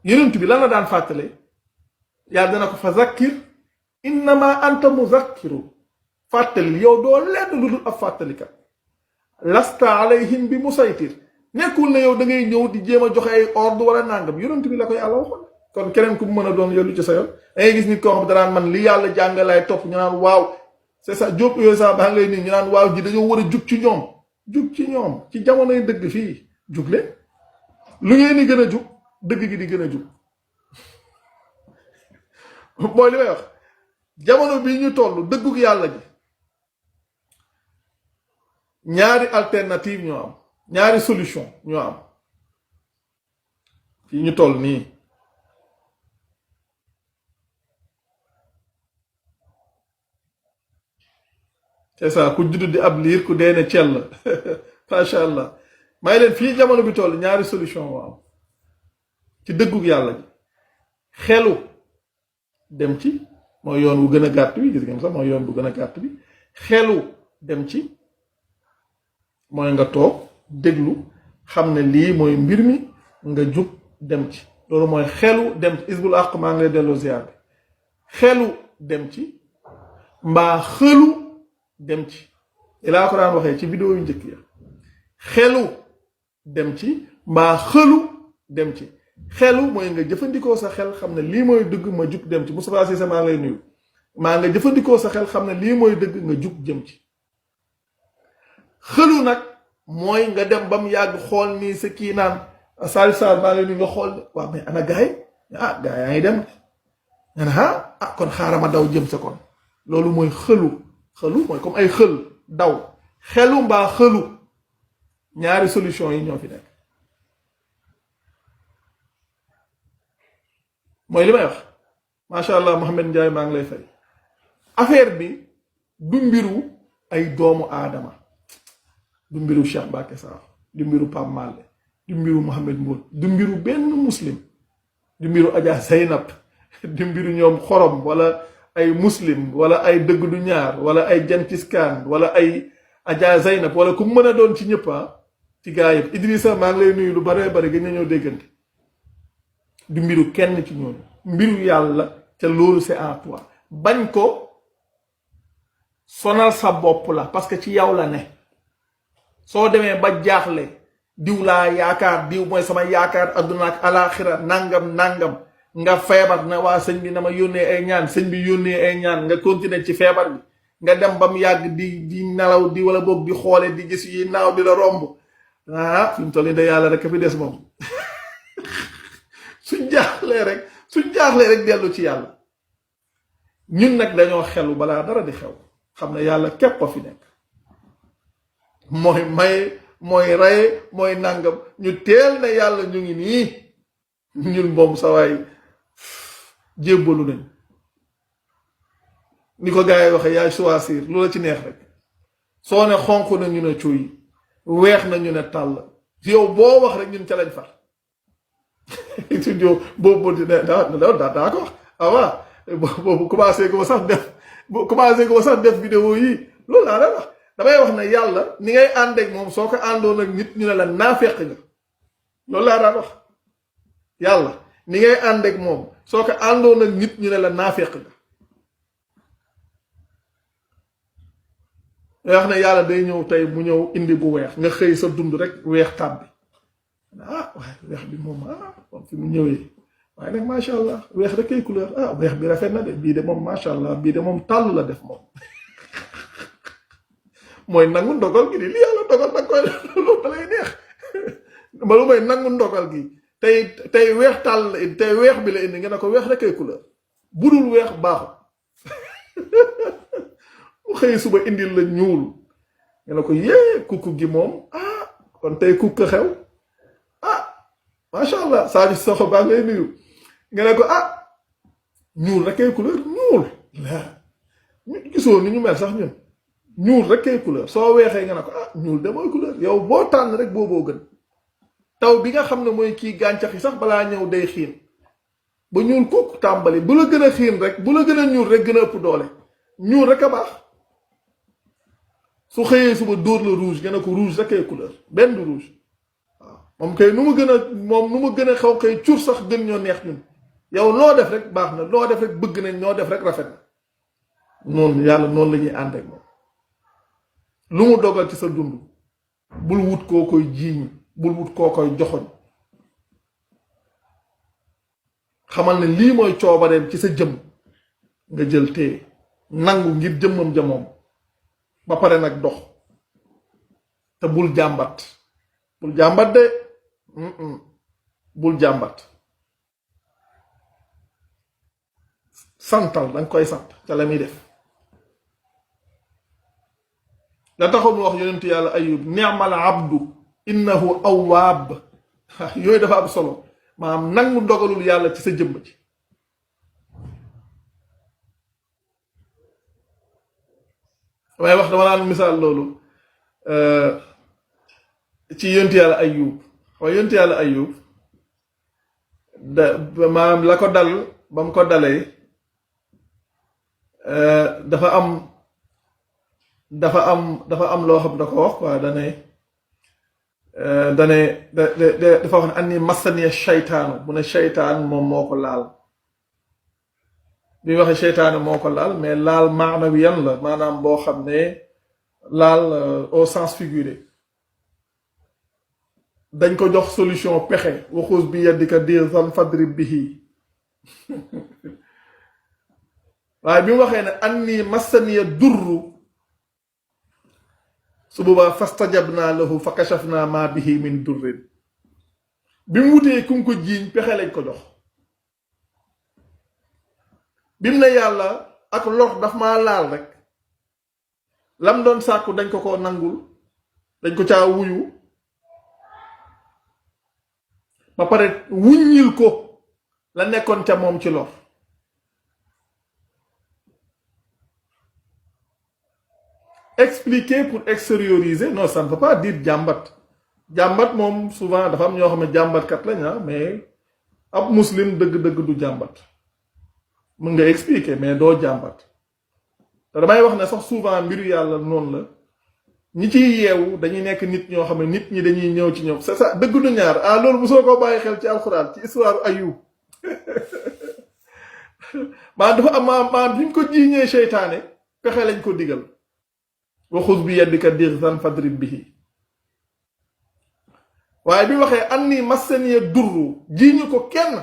yonent bi lan la daan fàttalee yàlla dana ko fa zakkir innama anta muzakkiru fàttali yow doo lenn lu dul ab fàttalikat lasta alayhim bi musaytir nekkul na yow da ngay ñëw di jéem a joxe ay ordre wala nangam yonent bi la ko yàlla waxoon kon keneen ku mu mën a doon yollu ci sa yoon da ngay gis nit koo xam danaan man li yàlla jàngalaay topp ñu naan waaw c'est ça jóob yooyu sax baa ngay nit ñu naan waaw ji dañoo war a jug ci ñoom ci jamonoy dëgg fii jug leen lu ngeen di gën a jug dëgg gi di gën a jug mooy li may wax jamono bii ñu toll dëggug yàlla ji ñaari alternative ñoo am ñaari solution ñoo am fii ñu toll nii c'est ça ku judd di ab liir ku dee ne cell macha allah may leen fii jamono bi toll ñaari solution moo am ci dëggug yàlla ji xelu dem ci mooy yoon wu gën a gàtt bi gis ngeen sax mooy yoon bu gën a gàtt bi xelu dem ci mooy nga toog déglu xam ne lii mooy mbir mi nga jug dem ci loolu mooy xelu dem ci isbul àq maa ngi lay delloo ziar bi xelu dem ci mbaa xëlu dem ci ilaa ko daan waxee ci vidéo yu njëkk ya xelu dem ci mbaa xëlu dem ci xelu mooy nga jëfandikoo sa xel xam ne lii mooy dëgg ma jug dem ci Moustapha Cissé maa ngi lay nuyu maa nga jëfandikoo sa xel xam ne lii mooy dëgg nga jug jëm ci xëlu nag mooy nga dem ba mu yàgg xool nii sa kii naan Salif Sarr maa ngi lay nuyu nga xool waaw mais ana gaay gaa yaa ngi dem nga ne kon xaaral ma daw jëm sa kon loolu mooy xëlu mooy comme ay xël daw xelu mbaa xëlu ñaari solution yi ñoo fi nekk mooy li may wax macha allah Mohamed Ndiaye maa ngi lay fay affaire bi du mbiru ay doomu aadama du mbiru Cheikh Mbacké Sakho du mbiru Pape Malle du mbiru Mohamed Mbodj du mbiru benn muslim du mbiru Adja Zeynab du mbiru ñoom xorom wala ay muslim wala ay dëgg du ñaar wala ay jantiskaan wala ay Adja Zeynab wala ku mën a doon ci ñëpp ci gaa yëpp Idrissa maa ngi lay nuyu lu bare bare gën ñoo déggante du mbiru kenn ci ñooñu mbiru yàlla te loolu c'est en toi bañ ko sonal sa bopp la parce que ci yow la ne soo demee ba jaaxle diw laa yaakaar diw mooy sama yaakaar adduna ak alaxira nangam nangam nga feebar na waa sëñ bi na ma yónnee ay ñaan sëñ bi yónnee ay ñaan nga continuer ci feebar bi nga dem ba mu yàgg di nelaw di wala boog di xoole di gis yi naaw di la romb fi mu toll nii da yàlla rek fi des moom suñ jaaxlee rek dellu ci yàlla ñun nag dañoo xelu balaa dara di xew xam ne yàlla képp a fi nekk mooy maye mooy raye mooy nàngam ñu teel ne yàlla ñu ngi nii ñun moom sawaay jébbalu nañ ni ko gars yi waxe yaay choisir lu la ci neex rek soo ne xonq na ñu ne cuy weex na ñu ne tàll yow boo wax rek ñun ca lañ far studio boobu daa ko wax awa boobu commencé ko sax def vidéo yi loolu laa la wax damay wax ne yàlla ni ngay ànd ak moom soo ko àndoon ak nit ñu ne la naafeq nga loolu laa daan wax yàlla ni ngay ànd ak moom soo ko àndoon ak nit ñu ne la naafeq nga day wax ne yàlla day ñëw tey mu ñëw indi bu weex nga xëy sa dund rek weex tàbbi waaye weex bi moom kon fi mu ñëwee waaye nag macha allah weex rek ay couleur weex bi rafet na de bii de moom macha allah bii de moom tàll la def moom mooy nangu ndogal gi di li yàlla dogal nag koy loolu da lay neex ba lu mooy nangu ndogal gi tey weex tàll tey weex bi la indi nga ne ko weex rek ay couleur bu dul weex baaxul mu xëy suba indil la ñuul nga ne ko yee kukku gi moom kon tey kukk xew macha allah Sadio Soxo baa ngay nuyu nga ne ko ñuul rek ay couleur ñuul la gisoo ni ñu mel sax ñun ñuul rek ay couleur soo weexee nga ne ko ñuul de mooy couleur yow boo tànn rek booboo gën taw bi nga xam ne mooy kii gàncax yi sax balaa ñëw day xiin ba ñuul kooku tàmbali bu la gën a xiin rek bu la gën a ñuul rek gën a ëpp doole ñuul rek a baax su xëyee suba dóor la rouge nga ne ko rouge rek ay couleur benn du rouge moom kay nu mu gën a xaw kay cur sax gën ñoo neex ñun yow noo def rek baax na noo def rek bëgg nañ noo def rek rafet na noonu yàlla noonu la ñuy ànd ak moom lu mu dogal ci sa dund bul wut koo koy jiiñ bul wut koo koy joxoñ xamal ne lii mooy coobareem ci sa jëm nga jël téye nangu ngir jëmmam jamoom ba pare nag dox te bul jàmbat de bul jàmbat santal danga koy sant ca la muy def la taxoon mu wax yonentu yàlla ayub ni'mal abdu innahu awwaab yooyu dafa am solo maanaam nangu dogalul yàlla ci sa jëmm ci damay wax dama naan misaal loolu ci yonentu yàlla ayub waaye yonentu yàlla ayub maanaam la ko dal ba mu ko dalee dafa am loo xam da ko wax quoi dafa wax ne anni massaniya shaytaanu mu ne shaytaan moom moo ko laal bi waxee shaytaanu moo ko laal mais laal maanawiyan la maanaam boo xam ne laal au sens figuré dañ ko jox solution pexe waxuus bi yaddika dirzan fadrib bihi waaye bi mu waxee ne anni massaniya durru su boobaa fastajabna lahu fa kashafna ma bihi min durrin bi mu wutee ku ko jiiñ pexe lañ ko jox bi mu ne yàlla ak lor daf maa laal rek lam doon sàkku dañ ko nangul dañ ko caa wuyu ba pare wuññil ko la nekkoon ca moom ci lor expliquer pour extérioriser non ça ne veut pas dire jàmbat jàmbat moom souvent dafa am ñoo xam ne jàmbatkat lañ mais ab muslim dëgg-dëgg du jàmbat mën nga expliquer mais doo jàmbat te damay wax ne sax souvent mbiru yàlla noonu la ñi ciy yeewu dañuy nekk nit ñoo xam ne nit ñi dañuy ñëw ci ñoom c'est ça dëgg du ñaar loolu bu soo ko bàyyi xel ci alxuraan ci histoire Ayub dafa am bi ñu ko jiiñee seytaane pexe lañ ko digal wa xuz bi yadika dighzan fadrib bihi waaye bi waxee anni massaniya durru jiiñu ko kenn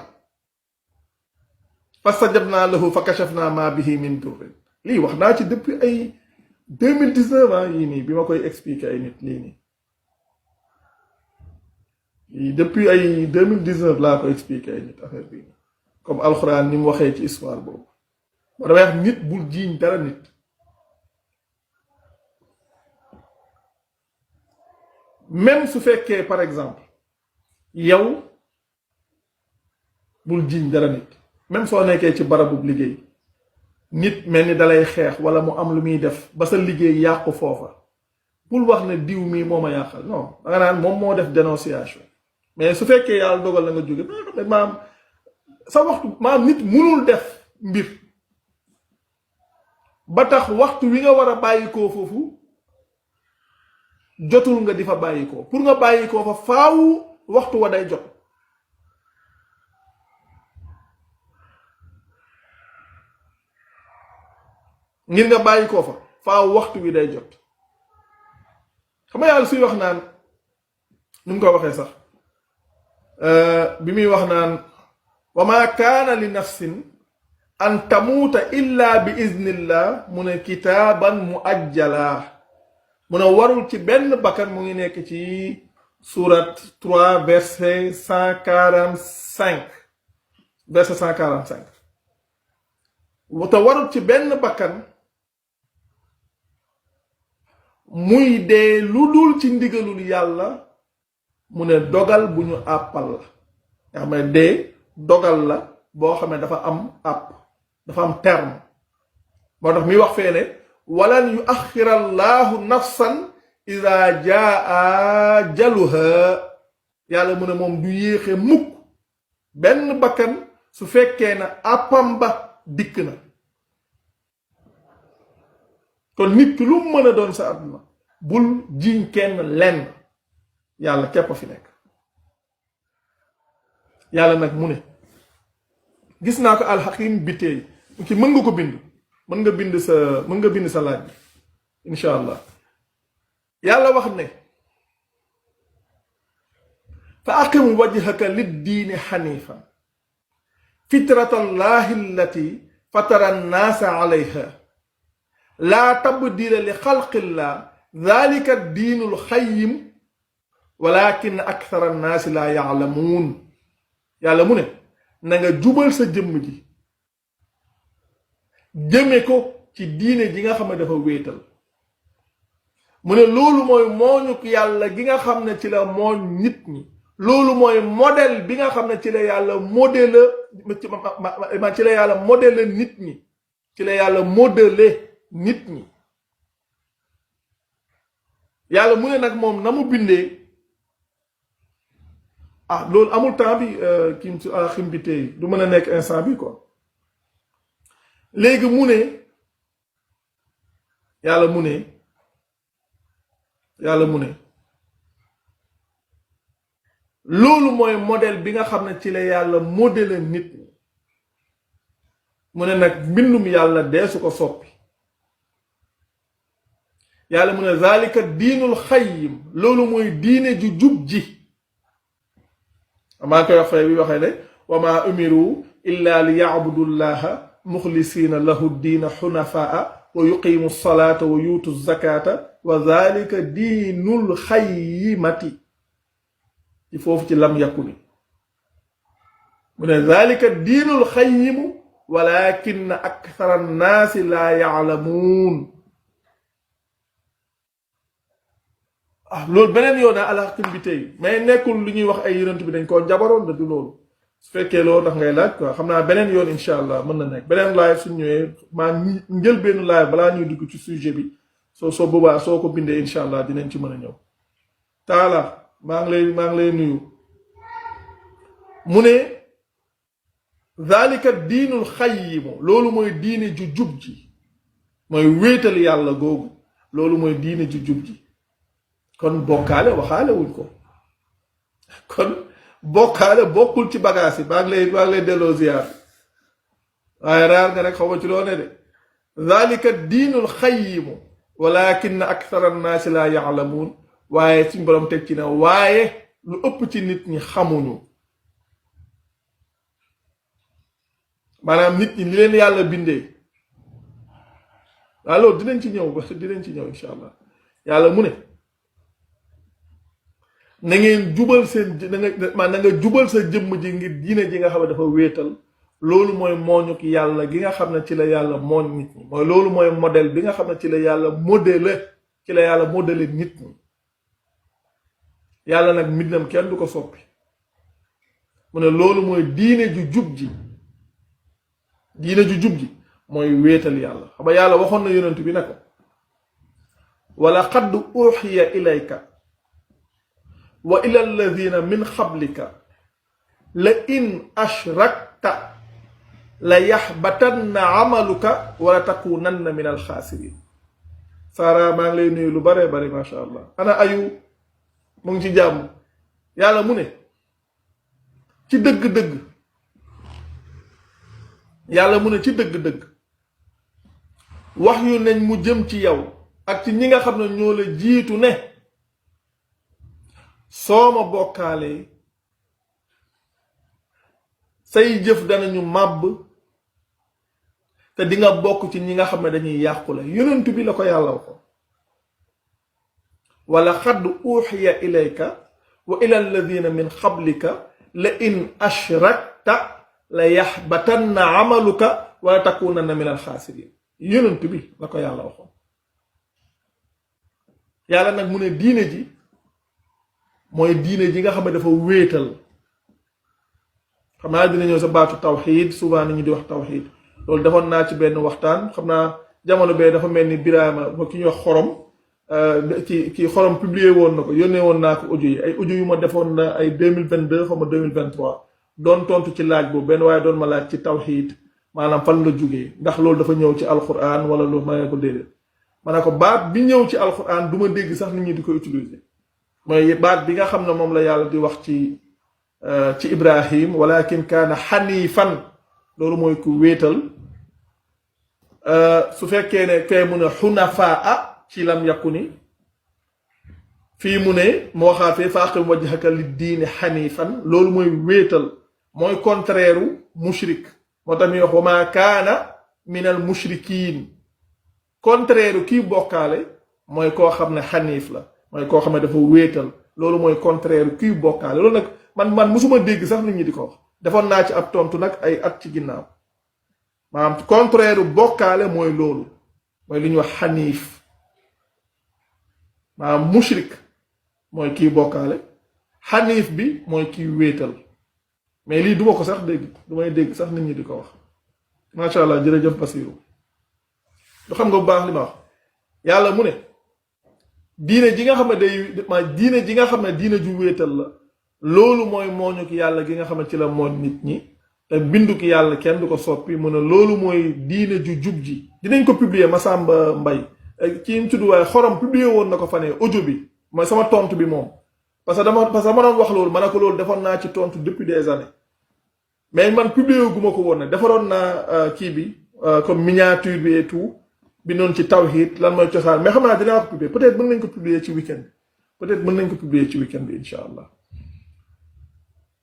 fastajabna lahu fa kashafna ma bihi min durrin lii wax naa ci depuis ay 2019 yii nii bi ma koy expliquer ay nit lii nii depuis ay 2019 laa ko expliquer ay nit affaire bi comme alxuraan ni mu waxee ci histoire boobu moo damay wax nit bul jiiñ dara nit même su fekkee par exemple yow bul jiiñ dara nit même soo nekkee ci barabu liggéey nit mel ni dalay xeex wala mu am lu muy def ba sa liggéey yàqu foofa bul wax ne diw mii moo ma yàqal non danga naan moom moo def dénonciation mais su fekkee yàlla dogal na nga jóge ba xam ne maam sa waxtu maam nit munul def mbir ba tax waxtu wi nga war a bàyyikoo foofu jotul nga di fa bàyyikoo pour nga bàyyikoo fa faaw waxtu wa day jot ngir nga bàyyikoo fa faaw waxtu wi day jot xam nga yàlla suy wax naan nu mu ko waxee sax bi muy wax naan wa ma kaana li nafsin an tamuuta illa bi iznillah mu ne kitaaban mu ajjala mu ne warul ci benn bakkan mu ngi nekk ci surat 3 verset 145 verset 145 te warul ci benn bakkan muy dee lu dul ci ndigalul yàlla mu ne dogal bu ñu àppal la nga xam ne dee dogal la boo xam ne dafa am àpp dafa am terme moo tax muy wax fee ne walan yu axira allahu nafsan ida jaa ajaluha yàlla mu ne moom du yéexe mukk benn bakkan su fekkee na àppam ba dikk na kon nit ki lu mën a doon sa àdduna bul jiiñ kenn lenn yàlla képp a fi nekk yàlla nag mu ne gis naa ko alxakim bi tey ki mën nga ko bind mën nga bind sa laaj bi insha allah yàlla wax ne fa aqim wajhaka liddiini xanifan fitratallahi allati fatara annaasa alayha laa tabdila li xalqillah dalika diinul xayyim walakin akthara annaasi laa yaalamuun yàlla mu ne na nga jubal sa jëmm ji jëme ko ci diine ji nga xam ne dafa wéetal mu ne loolu mooy mooñu yàlla gi nga xam ne ci la mooñ nit ñi loolu mooy modèle bi nga xam ne ci la yàlla modèle ci la yàlla modèle nit ñi ci la yàlla modèle nit ñi yàlla mu ne nag moom na mu bindee loolu amul temps bi kim ci xim bi tey du mën a nekk instant bi quoi léegi mu ne yàlla mu ne loolu mooy modèle bi nga xam ne ci la yàlla modèle nit ñi mu ne nag mbindum yàlla deesu ko soppi yàlla mu ne zalika diinul xayyim loolu mooy diine ju jub ji maa koy wax fay bi waxee ne wa ma umiru illa li yacbudu llaha muxlisiina lahu diina xunafaa wa yuqimu salaata wa yuutu zakata wa zalika diinul xayyimati ci foofu ci lam yakuni mu ne zalika diinul xayyimu walakin akthara annaasi laa yaclamuun loolu beneen yoon alaxim bi tey mais nekkul lu ñuy wax ay yonent bi dañ koo jabaroon da du loolu su fekkee loolu ndax ngay laaj quoi xam naa beneen yoon incha allah mën na nekk beneen live suñ ñëwee maa njël benn live balaa ñuy dugg ci sujet bi soo boobaa soo ko bindee incha allah dinañ ci mën a ñëw. taala maa ngi lay nuyu mu ne zalika diinul xayyimu loolu mooy diine ju jub ji mooy wéetal yàlla googu loolu mooy diine ju jub ji kon bokkaale waxaale wuñ ko kon bokkaale bokkul ci bagage yi maa ngi lay delloo ziyaar waaye raar nga rek xaw ma ci loo ne de zalika diinul xayyimu walakin akthara annaasi laa ya'lamuun waaye suñ borom teg ci ne waaye lu ëpp ci nit ñi xamuñu maanaam nit ñi li leen yàlla bindee waaw loolu dinañ ci ñëw incha allah yàlla mu ne na ngeen jubal seen na nga jubal sa jëmm ji ngir diine ji nga xam ne dafa wéetal loolu mooy mooñuk yàlla gi nga xam ne ci la yàlla mooñ nit ñi mooy loolu mooy modèle bi nga xam ne ci la yàlla modèle nit ñi yàlla nag mbindam kenn du ko soppi mu ne loolu mooy diine ju jub ji mooy wéetal yàlla xam nga yàlla waxoon na yonent bi ne ko wala qad uxiya ilayka wa ila alladina min xablika la in ashrakta la yaxbatanna amaluka wala takunanna min alxaasirin Sara maa ngi lay nuyu lu bare bare macha allah ana ayu mu ngi ci jàmm yàlla mu ne ci dëgg-dëgg yàlla mu ne ci dëgg-dëgg wax yu nañ mu jëm ci yow ak ci ñi nga xam ne ñoo la jiitu ne soo ma bokkaalee say jëf danañu màbb te di nga bokk ci ñi nga xam ne dañuy yàqule yonent bi la ko yàlla waxoon wala xadd uxiya ilayka wa ila alladina min xablika la in ashrakta la yaxbatanna amaluka wala takunanna min alxaasirin yonent bi la ko yàlla waxoon yàlla nag mu ne diine ji mooy diine ji nga xam ne dafa wéetal xam naa dina ñëw sa baatu tawxiid souvent nañu di wax tawxiid loolu defoon naa ci benn waxtaan xam naa jamono bee dafa mel ni Birama ba ki ñuy wax xorom kii xorom publié woon na ko yónnee woon naa ko audio yi ay audio yu ma defoon na ay 2022 xam nga 2023 doon tontu ci laaj boobu benn waaye doon ma laaj ci tawxiid maanaam fan la jógee ndax loolu dafa ñëw ci alquran wala loolu ma ne ko déedéet ma ne ko baat bi ñëw ci alquran du ma dégg sax nit ñi di ko utiliser mooy baat bi nga xam ne moom la yàlla di wax ci Ibrahim walakin kaana xaniifan loolu mooy ku wéetal su fekkee ne fee mu ne xunafaa ci lam yakku ni fii mu ne moo waxaatee fa aqim wajhaka li diini xaniifan loolu mooy wéetal mooy contraire u mushrik moo tax muy wax wa maa kaana min al mushrikiin contraire u kii bokkaale mooy koo xam ne xaniif la mooy koo xam ne dafa wéetal loolu mooy contraire u kii bokkaale loolu nag man musuma dégg sax nit ñi di ko wax defoon naa ci ab tontu nag ay at ci ginnaaw maanaam contraire u bokkaale mooy loolu mooy li ñuy wax xaniif maanaam mushrik mooy kii bokkaale xaniif bi mooy kii wéetal mais lii duma ko sax dégg du may dégg sax nit ñi di ko wax macha allah jërëjëf Basiru du xam nga bu baax li ma wax yàlla mu ne diine ji nga xam ne diine ji nga xam ne diine ju wéetal la loolu mooy mooñu ki yàlla gi nga xam ne ci la mooñ nit ñi te bindu ki yàlla kenn du ko soppi mu ne loolu mooy diine ju jub ji dinañ ko publier Massamba Mbay ci mu tudd waaye xorom publier woon na ko fa ne audio bi mooy sama tontu bi moom parce que dama doon wax loolu ma ne ko loolu defoon naa ci tontu depuis des années mais man publier gu ma ko woon ne defaroon naa kii bi comme miniature bi et tout bi noonu ci tawhid lan mooy cosaan mais xam naa dinaa ko publier peut-être mën nañ ko publier ci week-end bi incha allah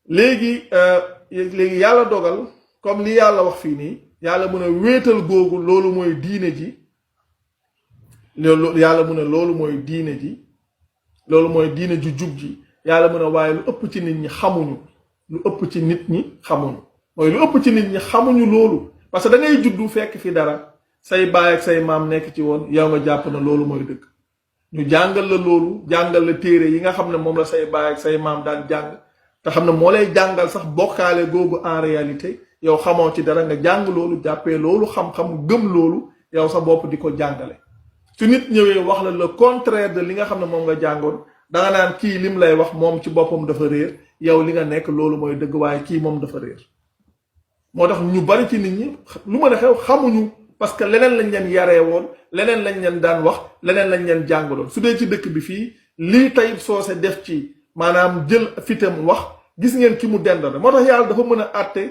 léegi yàlla dogal comme li yàlla wax fii nii yàlla mu ne wéetal googu loolu mooy diine ji loolu yàlla mu ne loolu mooy diine ji loolu mooy diine ju jub ji yàlla mu ne waaye lu ëpp ci nit ñi xamuñu mooy lu ëpp ci nit ñi xamuñu loolu parce que da ngay juddu fekk fi dara say baay ak say maam nekk ci woon yow nga jàpp na loolu mooy dëgg ñu jàngal la loolu jàngal la téere yi nga xam ne moom la say baay ak say maam daan jàng te xam ne moo lay jàngal sax bokkaale googu en réalité yow xamoo ci dara nga jàng loolu jàppee loolu xam-xam gëm loolu yow sa bopp di ko jàngale su nit ñëwee wax la le contraire de li nga xam ne moom nga jàngoon da nga naan kii lim lay wax moom ci boppam dafa réer yow li nga nekk loolu mooy dëgg waaye kii moom dafa réer moo tax ñu bari ci nit ñi lu mën a xew xamuñu parce que leneen lañ leen yaree woon leneen lañ leen daan wax leneen lañ leen jàngaloon su dee ci dëkk bi fii lii Tayib Socé def ci maanaam jël fitam wax gis ngeen ki mu dendal moo tax yàlla dafa mën a àtte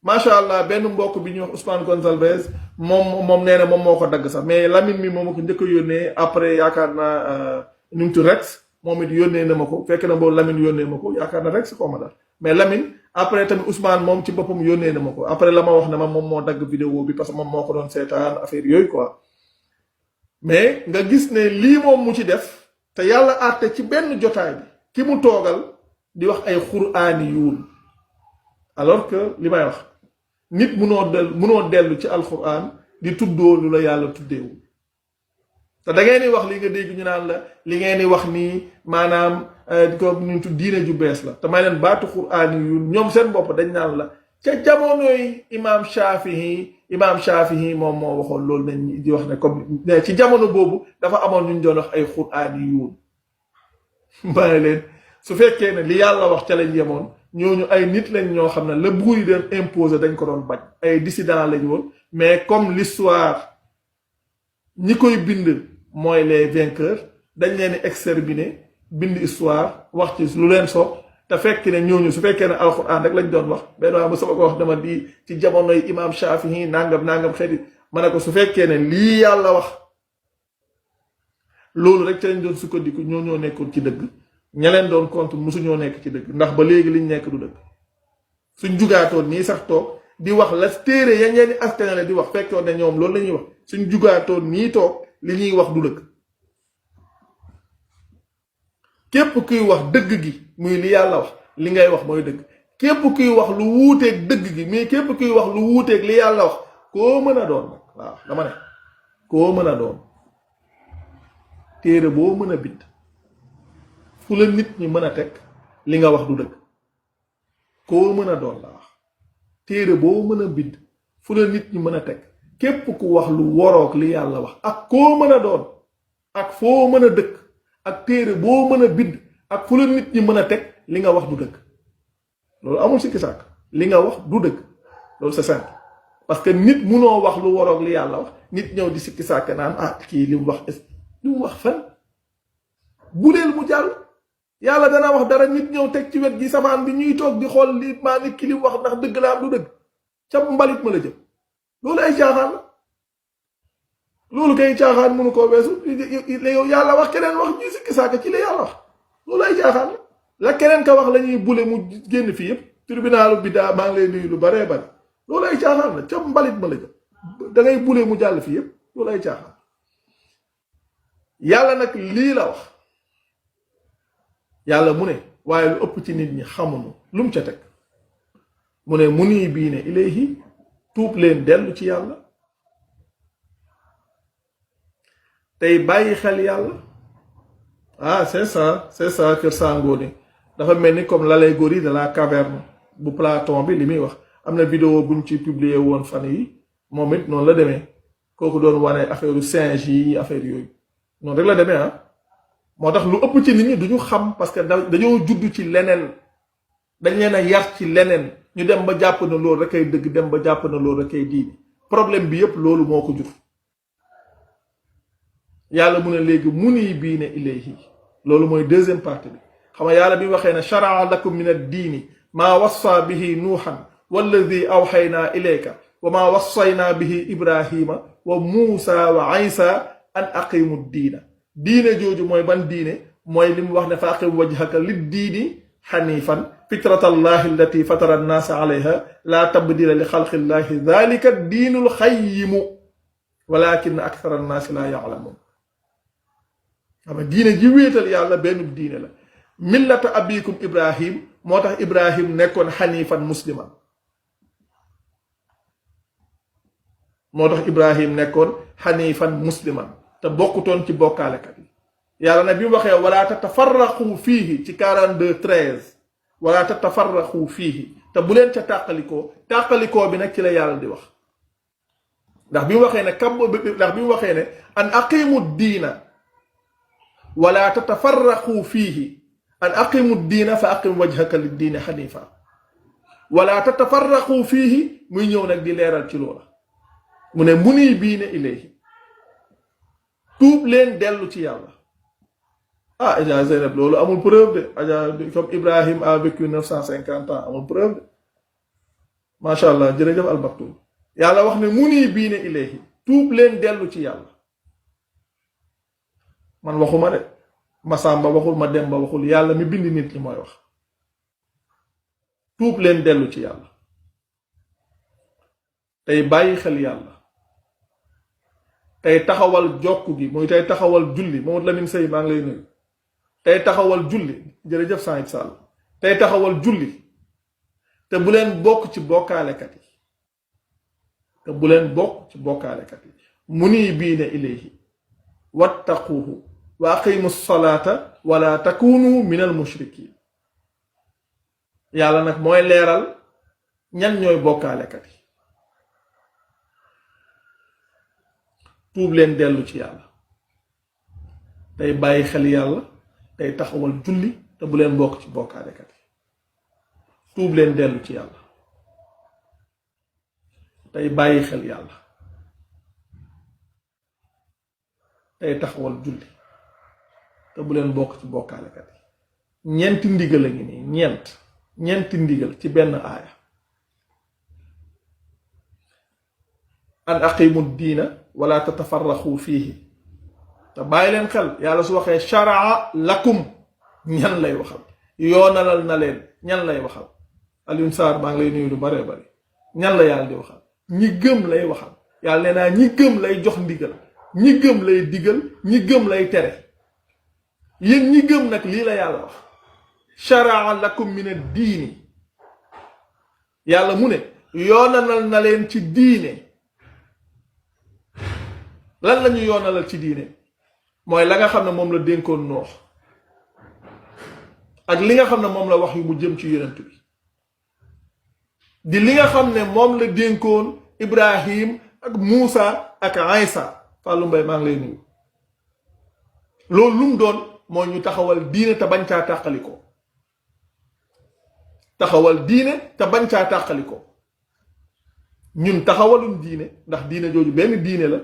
macha allah benn mbokk bi ñuy wax Ousmane Gonçalves moom nee na moom moo ko dagg sax mais Lamine mi moom ko njëkk a yónnee après yaakaar naa ñu ngi Rex moom it yónnee na ma ko fekk na boobu Lamine yónnee ma ko yaakaar na Rex xaw ma daal mais Lamine après tamit Ousmane moom ci boppam yónnee na ma ko après la ma wax ne ma moom moo dagg vidéo bi parce que moom moo ko doon seetaan affaire yooyu quoi mais nga gis ne lii moom mu ci def te yàlla àtte ci benn jotaay bi ki mu toogal di wax ay xuraani yuun alors que li may wax nit munoo dellu ci alquran di tuddoo lu la yàlla tuddeewul te da ngeen di wax li nga dégg ñu naan la li ngeen di wax nii maanaam di ko ñu tudd diine ju bees la te may leen baatu xuraani yuun ñoom seen bopp dañ naan la ca jamonoy imaam Shafii moom moo waxoon loolu nañ di wax ne comme ci jamono boobu dafa amoon ñu doon wax ay xuraani yuun bàyyi leen su fekkee ne li yàlla wax ca lañ yemoon ñooñu ay nit lañ ñoo xam ne la buur yi doon imposer dañ ko doon bañ ay dissidents lañ woon mais comme l'histoire ñi koy bind mooy les vainqueurs dañ leen di exterminer bind histoire wax ci lu leen soob te fekk ne ñooñu su fekkee ne alxuraan rek lañ doon wax benn waa ba sama ko wax dama di ci jamonoy imaam Shafii nangam xeeti ma ne ko su fekkee ne lii yàlla wax loolu rek ca lañ doon sukkandiku ñoo nekkoon ci dëgg ña leen doon contre mosuñoo nekk ci dëgg ndax ba léegi liñ nekk du dëgg suñ jugaatoon nii sax toog di wax la téere ya ñeen askanale di wax fekkoon ne ñoom loolu la ñuy wax suñ jugaatoon nii toog li ñuy wax du dëgg képp kuy wax dëgg gi muy li yàlla wax li ngay wax mooy dëgg képp kuy wax lu wuuteeg dëgg gi mais képp kuy wax lu wuuteeg li yàlla wax koo mën a doon nag waaw dama ne koo mën a doon téere boo mën a bind fu la nit ñi mën a teg li nga wax du dëgg koo mën a doon la wax téere boo mën a bind fu la nit ñi mën a teg képp ku wax lu woroog li yàlla wax ak koo mën a doon ak foo mën a dëkk ak téere boo mën a bind ak fu la nit ñi mën a teg li nga wax du dëgg loolu amul sikki sàkk li nga wax du dëgg loolu c'est simple parce que nit munoo wax lu woroog li yàlla wax nit ñëw di sikki sàkk naan kii li mu wax li mu wax fan bu deel mu jàll yàlla dana wax dara nit ñëw teg ci wet gi samaan bi ñuy toog di xool li maa nit ki li wax ndax dëgg la am du dëgg ca mbalit ma la jëm loolu ay caaxaan la loolu kay caaxaan mënu koo weesu yow yàlla wax keneen wax ñuy sikki saaka ci la yàlla wax loolu ay caaxaan la keneen ka wax la ñuy bule mu génn fii yëpp tribunalu bi daa maa ngi lay nuyu lu baree bari loolu ay caaxaan la ca mbalit ma la jëm da ngay bule mu jàll fii yëpp loolu ay caaxaan yàlla nag lii la wax yàlla mu ne waaye lu ëpp ci nit ñi xamuñu lu mu ca teg mu ne muniibiina ilayhi tuub leen dellu ci yàlla tey bàyyi xel yàlla c'est ça Kër Sangone dafa mel ni comme l'allégorie de la caverne bu Platon bi li muy wax am na vidéo buñ ci publier woon fan yi moom it noonu la demee kooku doon wane affaire singe yi affaire yooyu noonu rek la demee moo tax lu ëpp ci nit ñi duñu xam parce que dañoo judd ci leneen dañ leen a yar ci leneen ñu dem ba jàpp na loolu rek ay dëgg dem ba jàpp na loolu rek ay diini problème bi yépp loolu moo ko jur yàlla mu ne léegi muniibiina ilayhi loolu mooy deuxième partie bi xam nga yàlla bi waxee ne sharaa lakum min ad-diini maa wassa bihi nuuhan walladi awxaynaa ilayka wa maa wassaynaa bihi ibrahima wa muusa wa isa an aqimu diina diine jooju mooy ban diine mooy li mu wax ne fa aqim wajhaka lid diini xanifan fitrata allahi allati fatara annaasa alayha laa tabdila li xalqi llahi dalika diinul xayyimu walakin akthara annaasi laa ya'lamuun xam nga diine ji wéetal yàlla benn diine la millata abikum ibrahim moo tax ibrahim nekkoon xanifan musliman moo tax ibrahim nekkoon xanifan musliman te bokkutoon ci bokkaalekat yi yàlla nag bi mu waxee wala tatafarraqu fiihi ci 42:13 wala tatafarraqu fiihi te bu leen ca tàqalikoo bi nag ci la yàlla di wax ndax bi mu waxee ne kam ndax bi mu waxee ne an aqimu diina wala tatafarraqu fiihi an aqimu diina fa aqim wajhaka liddiini xanifa wala tatafarraqu fiihi muy ñëw nag di leeral ci loola mu ne muniibiina ilayhi tuub leen dellu ci yàlla. ah Adja Zeynab loolu amul preuve de Adja comme Ibrahim a vécu 950 ans amul preuve de macha allah jërëjëf Almaktoum yàlla wax ne muniibiina ilayhi tuub leen dellu ci yàlla. man waxuma de Masamba waxul ma Demba waxul yàlla mi bind nit ñi mooy wax tuub leen dellu ci yàlla tey bàyyi xel yàlla tey taxawal jokku gi muy tey taxawal julli Mamadou Lamine Sey maa ngi lay nuyu tey taxawal julli jërëjëf Saïd Sall tey taxawal julli te bu leen bokk ci bokkaalekat yi te bu leen bokk ci bokkaalekat yi muniibiina ilayhi wattaquuhu wa aqimu salaata wala takunu min al mushrikin yàlla nag mooy leeral ñan ñooy bokkaalekat yi tuub leen dellu ci yàlla tey bàyyi xel yàlla tey taxawal julli te bu leen bokk ci bokkaalekat yi tuub leen dellu ci yàlla tey bàyyi xel yàlla tey taxawal julli te bu leen bokk ci bokkaalekat yi ñeenti ndigal a ngi nii ñeenti ndigal ci benn aaya an aqimu diina wala tatafarraxu fiihi te bàyyi leen xel yàlla su waxee sharaa lakum ñan lay waxal yoonalal na leen ñan lay waxal Alioune Sarr maa ngi lay nuyu lu bare bari ñan la yàlla di waxal ñi gëm lay waxal yàlla nee naa ñi gëm lay jox ndigal ñi gëm lay digal ñi gëm lay tere yéen ñi gëm nag lii la yàlla wax sharaa lakum min ad-diini yàlla mu ne yoonalal na leen ci diine lan la ñu yoonalal ci diine mooy la nga xam ne moom la dénkoon Noox ak li nga xam ne moom la wax yu mu jëm ci yonent bi di li nga xam ne moom la dénkoon Ibrahim ak Muusa ak Aysa Fallou Mbaye maa ngi lay nuyu loolu lu mu doon moo ñu taxawal diine te bañ caa tàqalikoo taxawal diine te bañ caa tàqalikoo ñun taxawaluñ diine ndax diine jooju benn diine la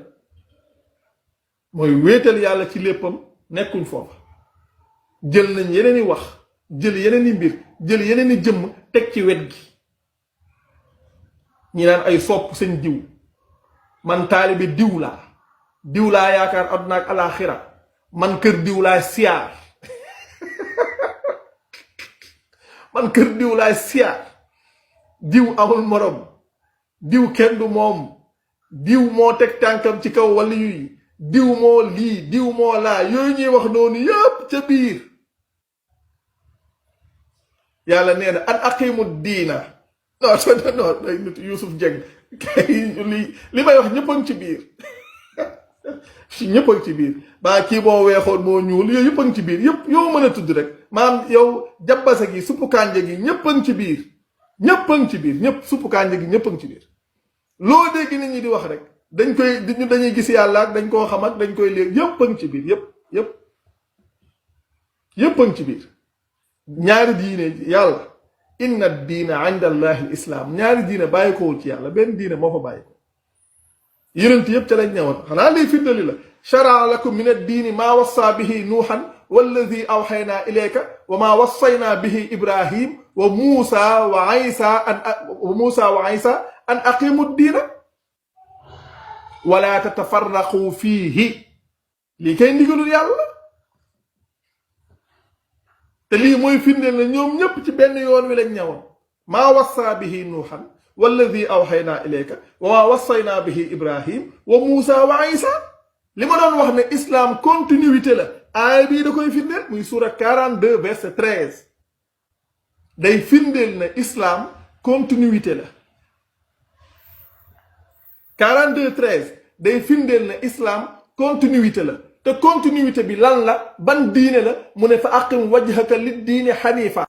mooy wéetal yàlla ci léppam nekkuñ foofa jël nañ yeneen i wax jël yeneen i mbir jël yeneen i jëmm teg ci wet gi ñi naan ay sopp sëñ diw man taalibe diw laa yaakaar àdduna ak alaaxira man kër diw laa siyaar man kër diw laa siyaar diw amul morom diw kenn du moom diw moo teg tànkam ci kaw wàllu yi diw moo lii diw moo laa yooyu ñuy wax noonu yépp ca biir yàlla nee na an aqimu diina non day nit Youssouf Dieng li may wax ñëpp a ngi ci biir ñëpp a ngi ci biir baa kii moo weexoon moo ñuul yooyu yëpp a ngi ci biir yëpp yow mën a tudd rek maam yow jabbasa gi suppu kànja gi ñëpp a ngi ci biir ñëpp a ngi ci biir ñëpp suppu kànja gi ñëpp a ngi ci biir loo dégg nit ñi di wax rek dañuy gis yàlla ak dañ koo xam ak dañ koy léegi yëpp a ngi ci biir yëpp a ngi ci biir ñaari diine yàlla inna diina inda allahi al islam ñaari diine bàyyi kowul ci yàlla benn diine moo fa bàyyi ko yonent yëpp ca lañ ñëwoon xanaa lay fiddali la sharaa lakum min ad-diini maa wassaa bihi nuuhan walladi awxaynaa ilayka wa maa wassaynaa bihi ibrahim wa muusa wa aysa an aqimu diina wala tatafarraqu fiihi lii kay ndigalul yàlla te lii mooy firndeel na ñoom ñépp ci benn yoon wi lañ ñëwoon maa wassaa bihi nuuhan walladi awxaynaa ilayka wa maa wassaynaa bihi ibrahim wa muusa wa aysa li ma doon wax ne islam continuité la aaya bii da koy firndeel muy suura 42 verset 13 day firndeel na islam continuité la 42 13 day firndeel na islam continuité la te continuité bi lan la ban diine la mu ne fa aqim wajhaka lid diine xanifa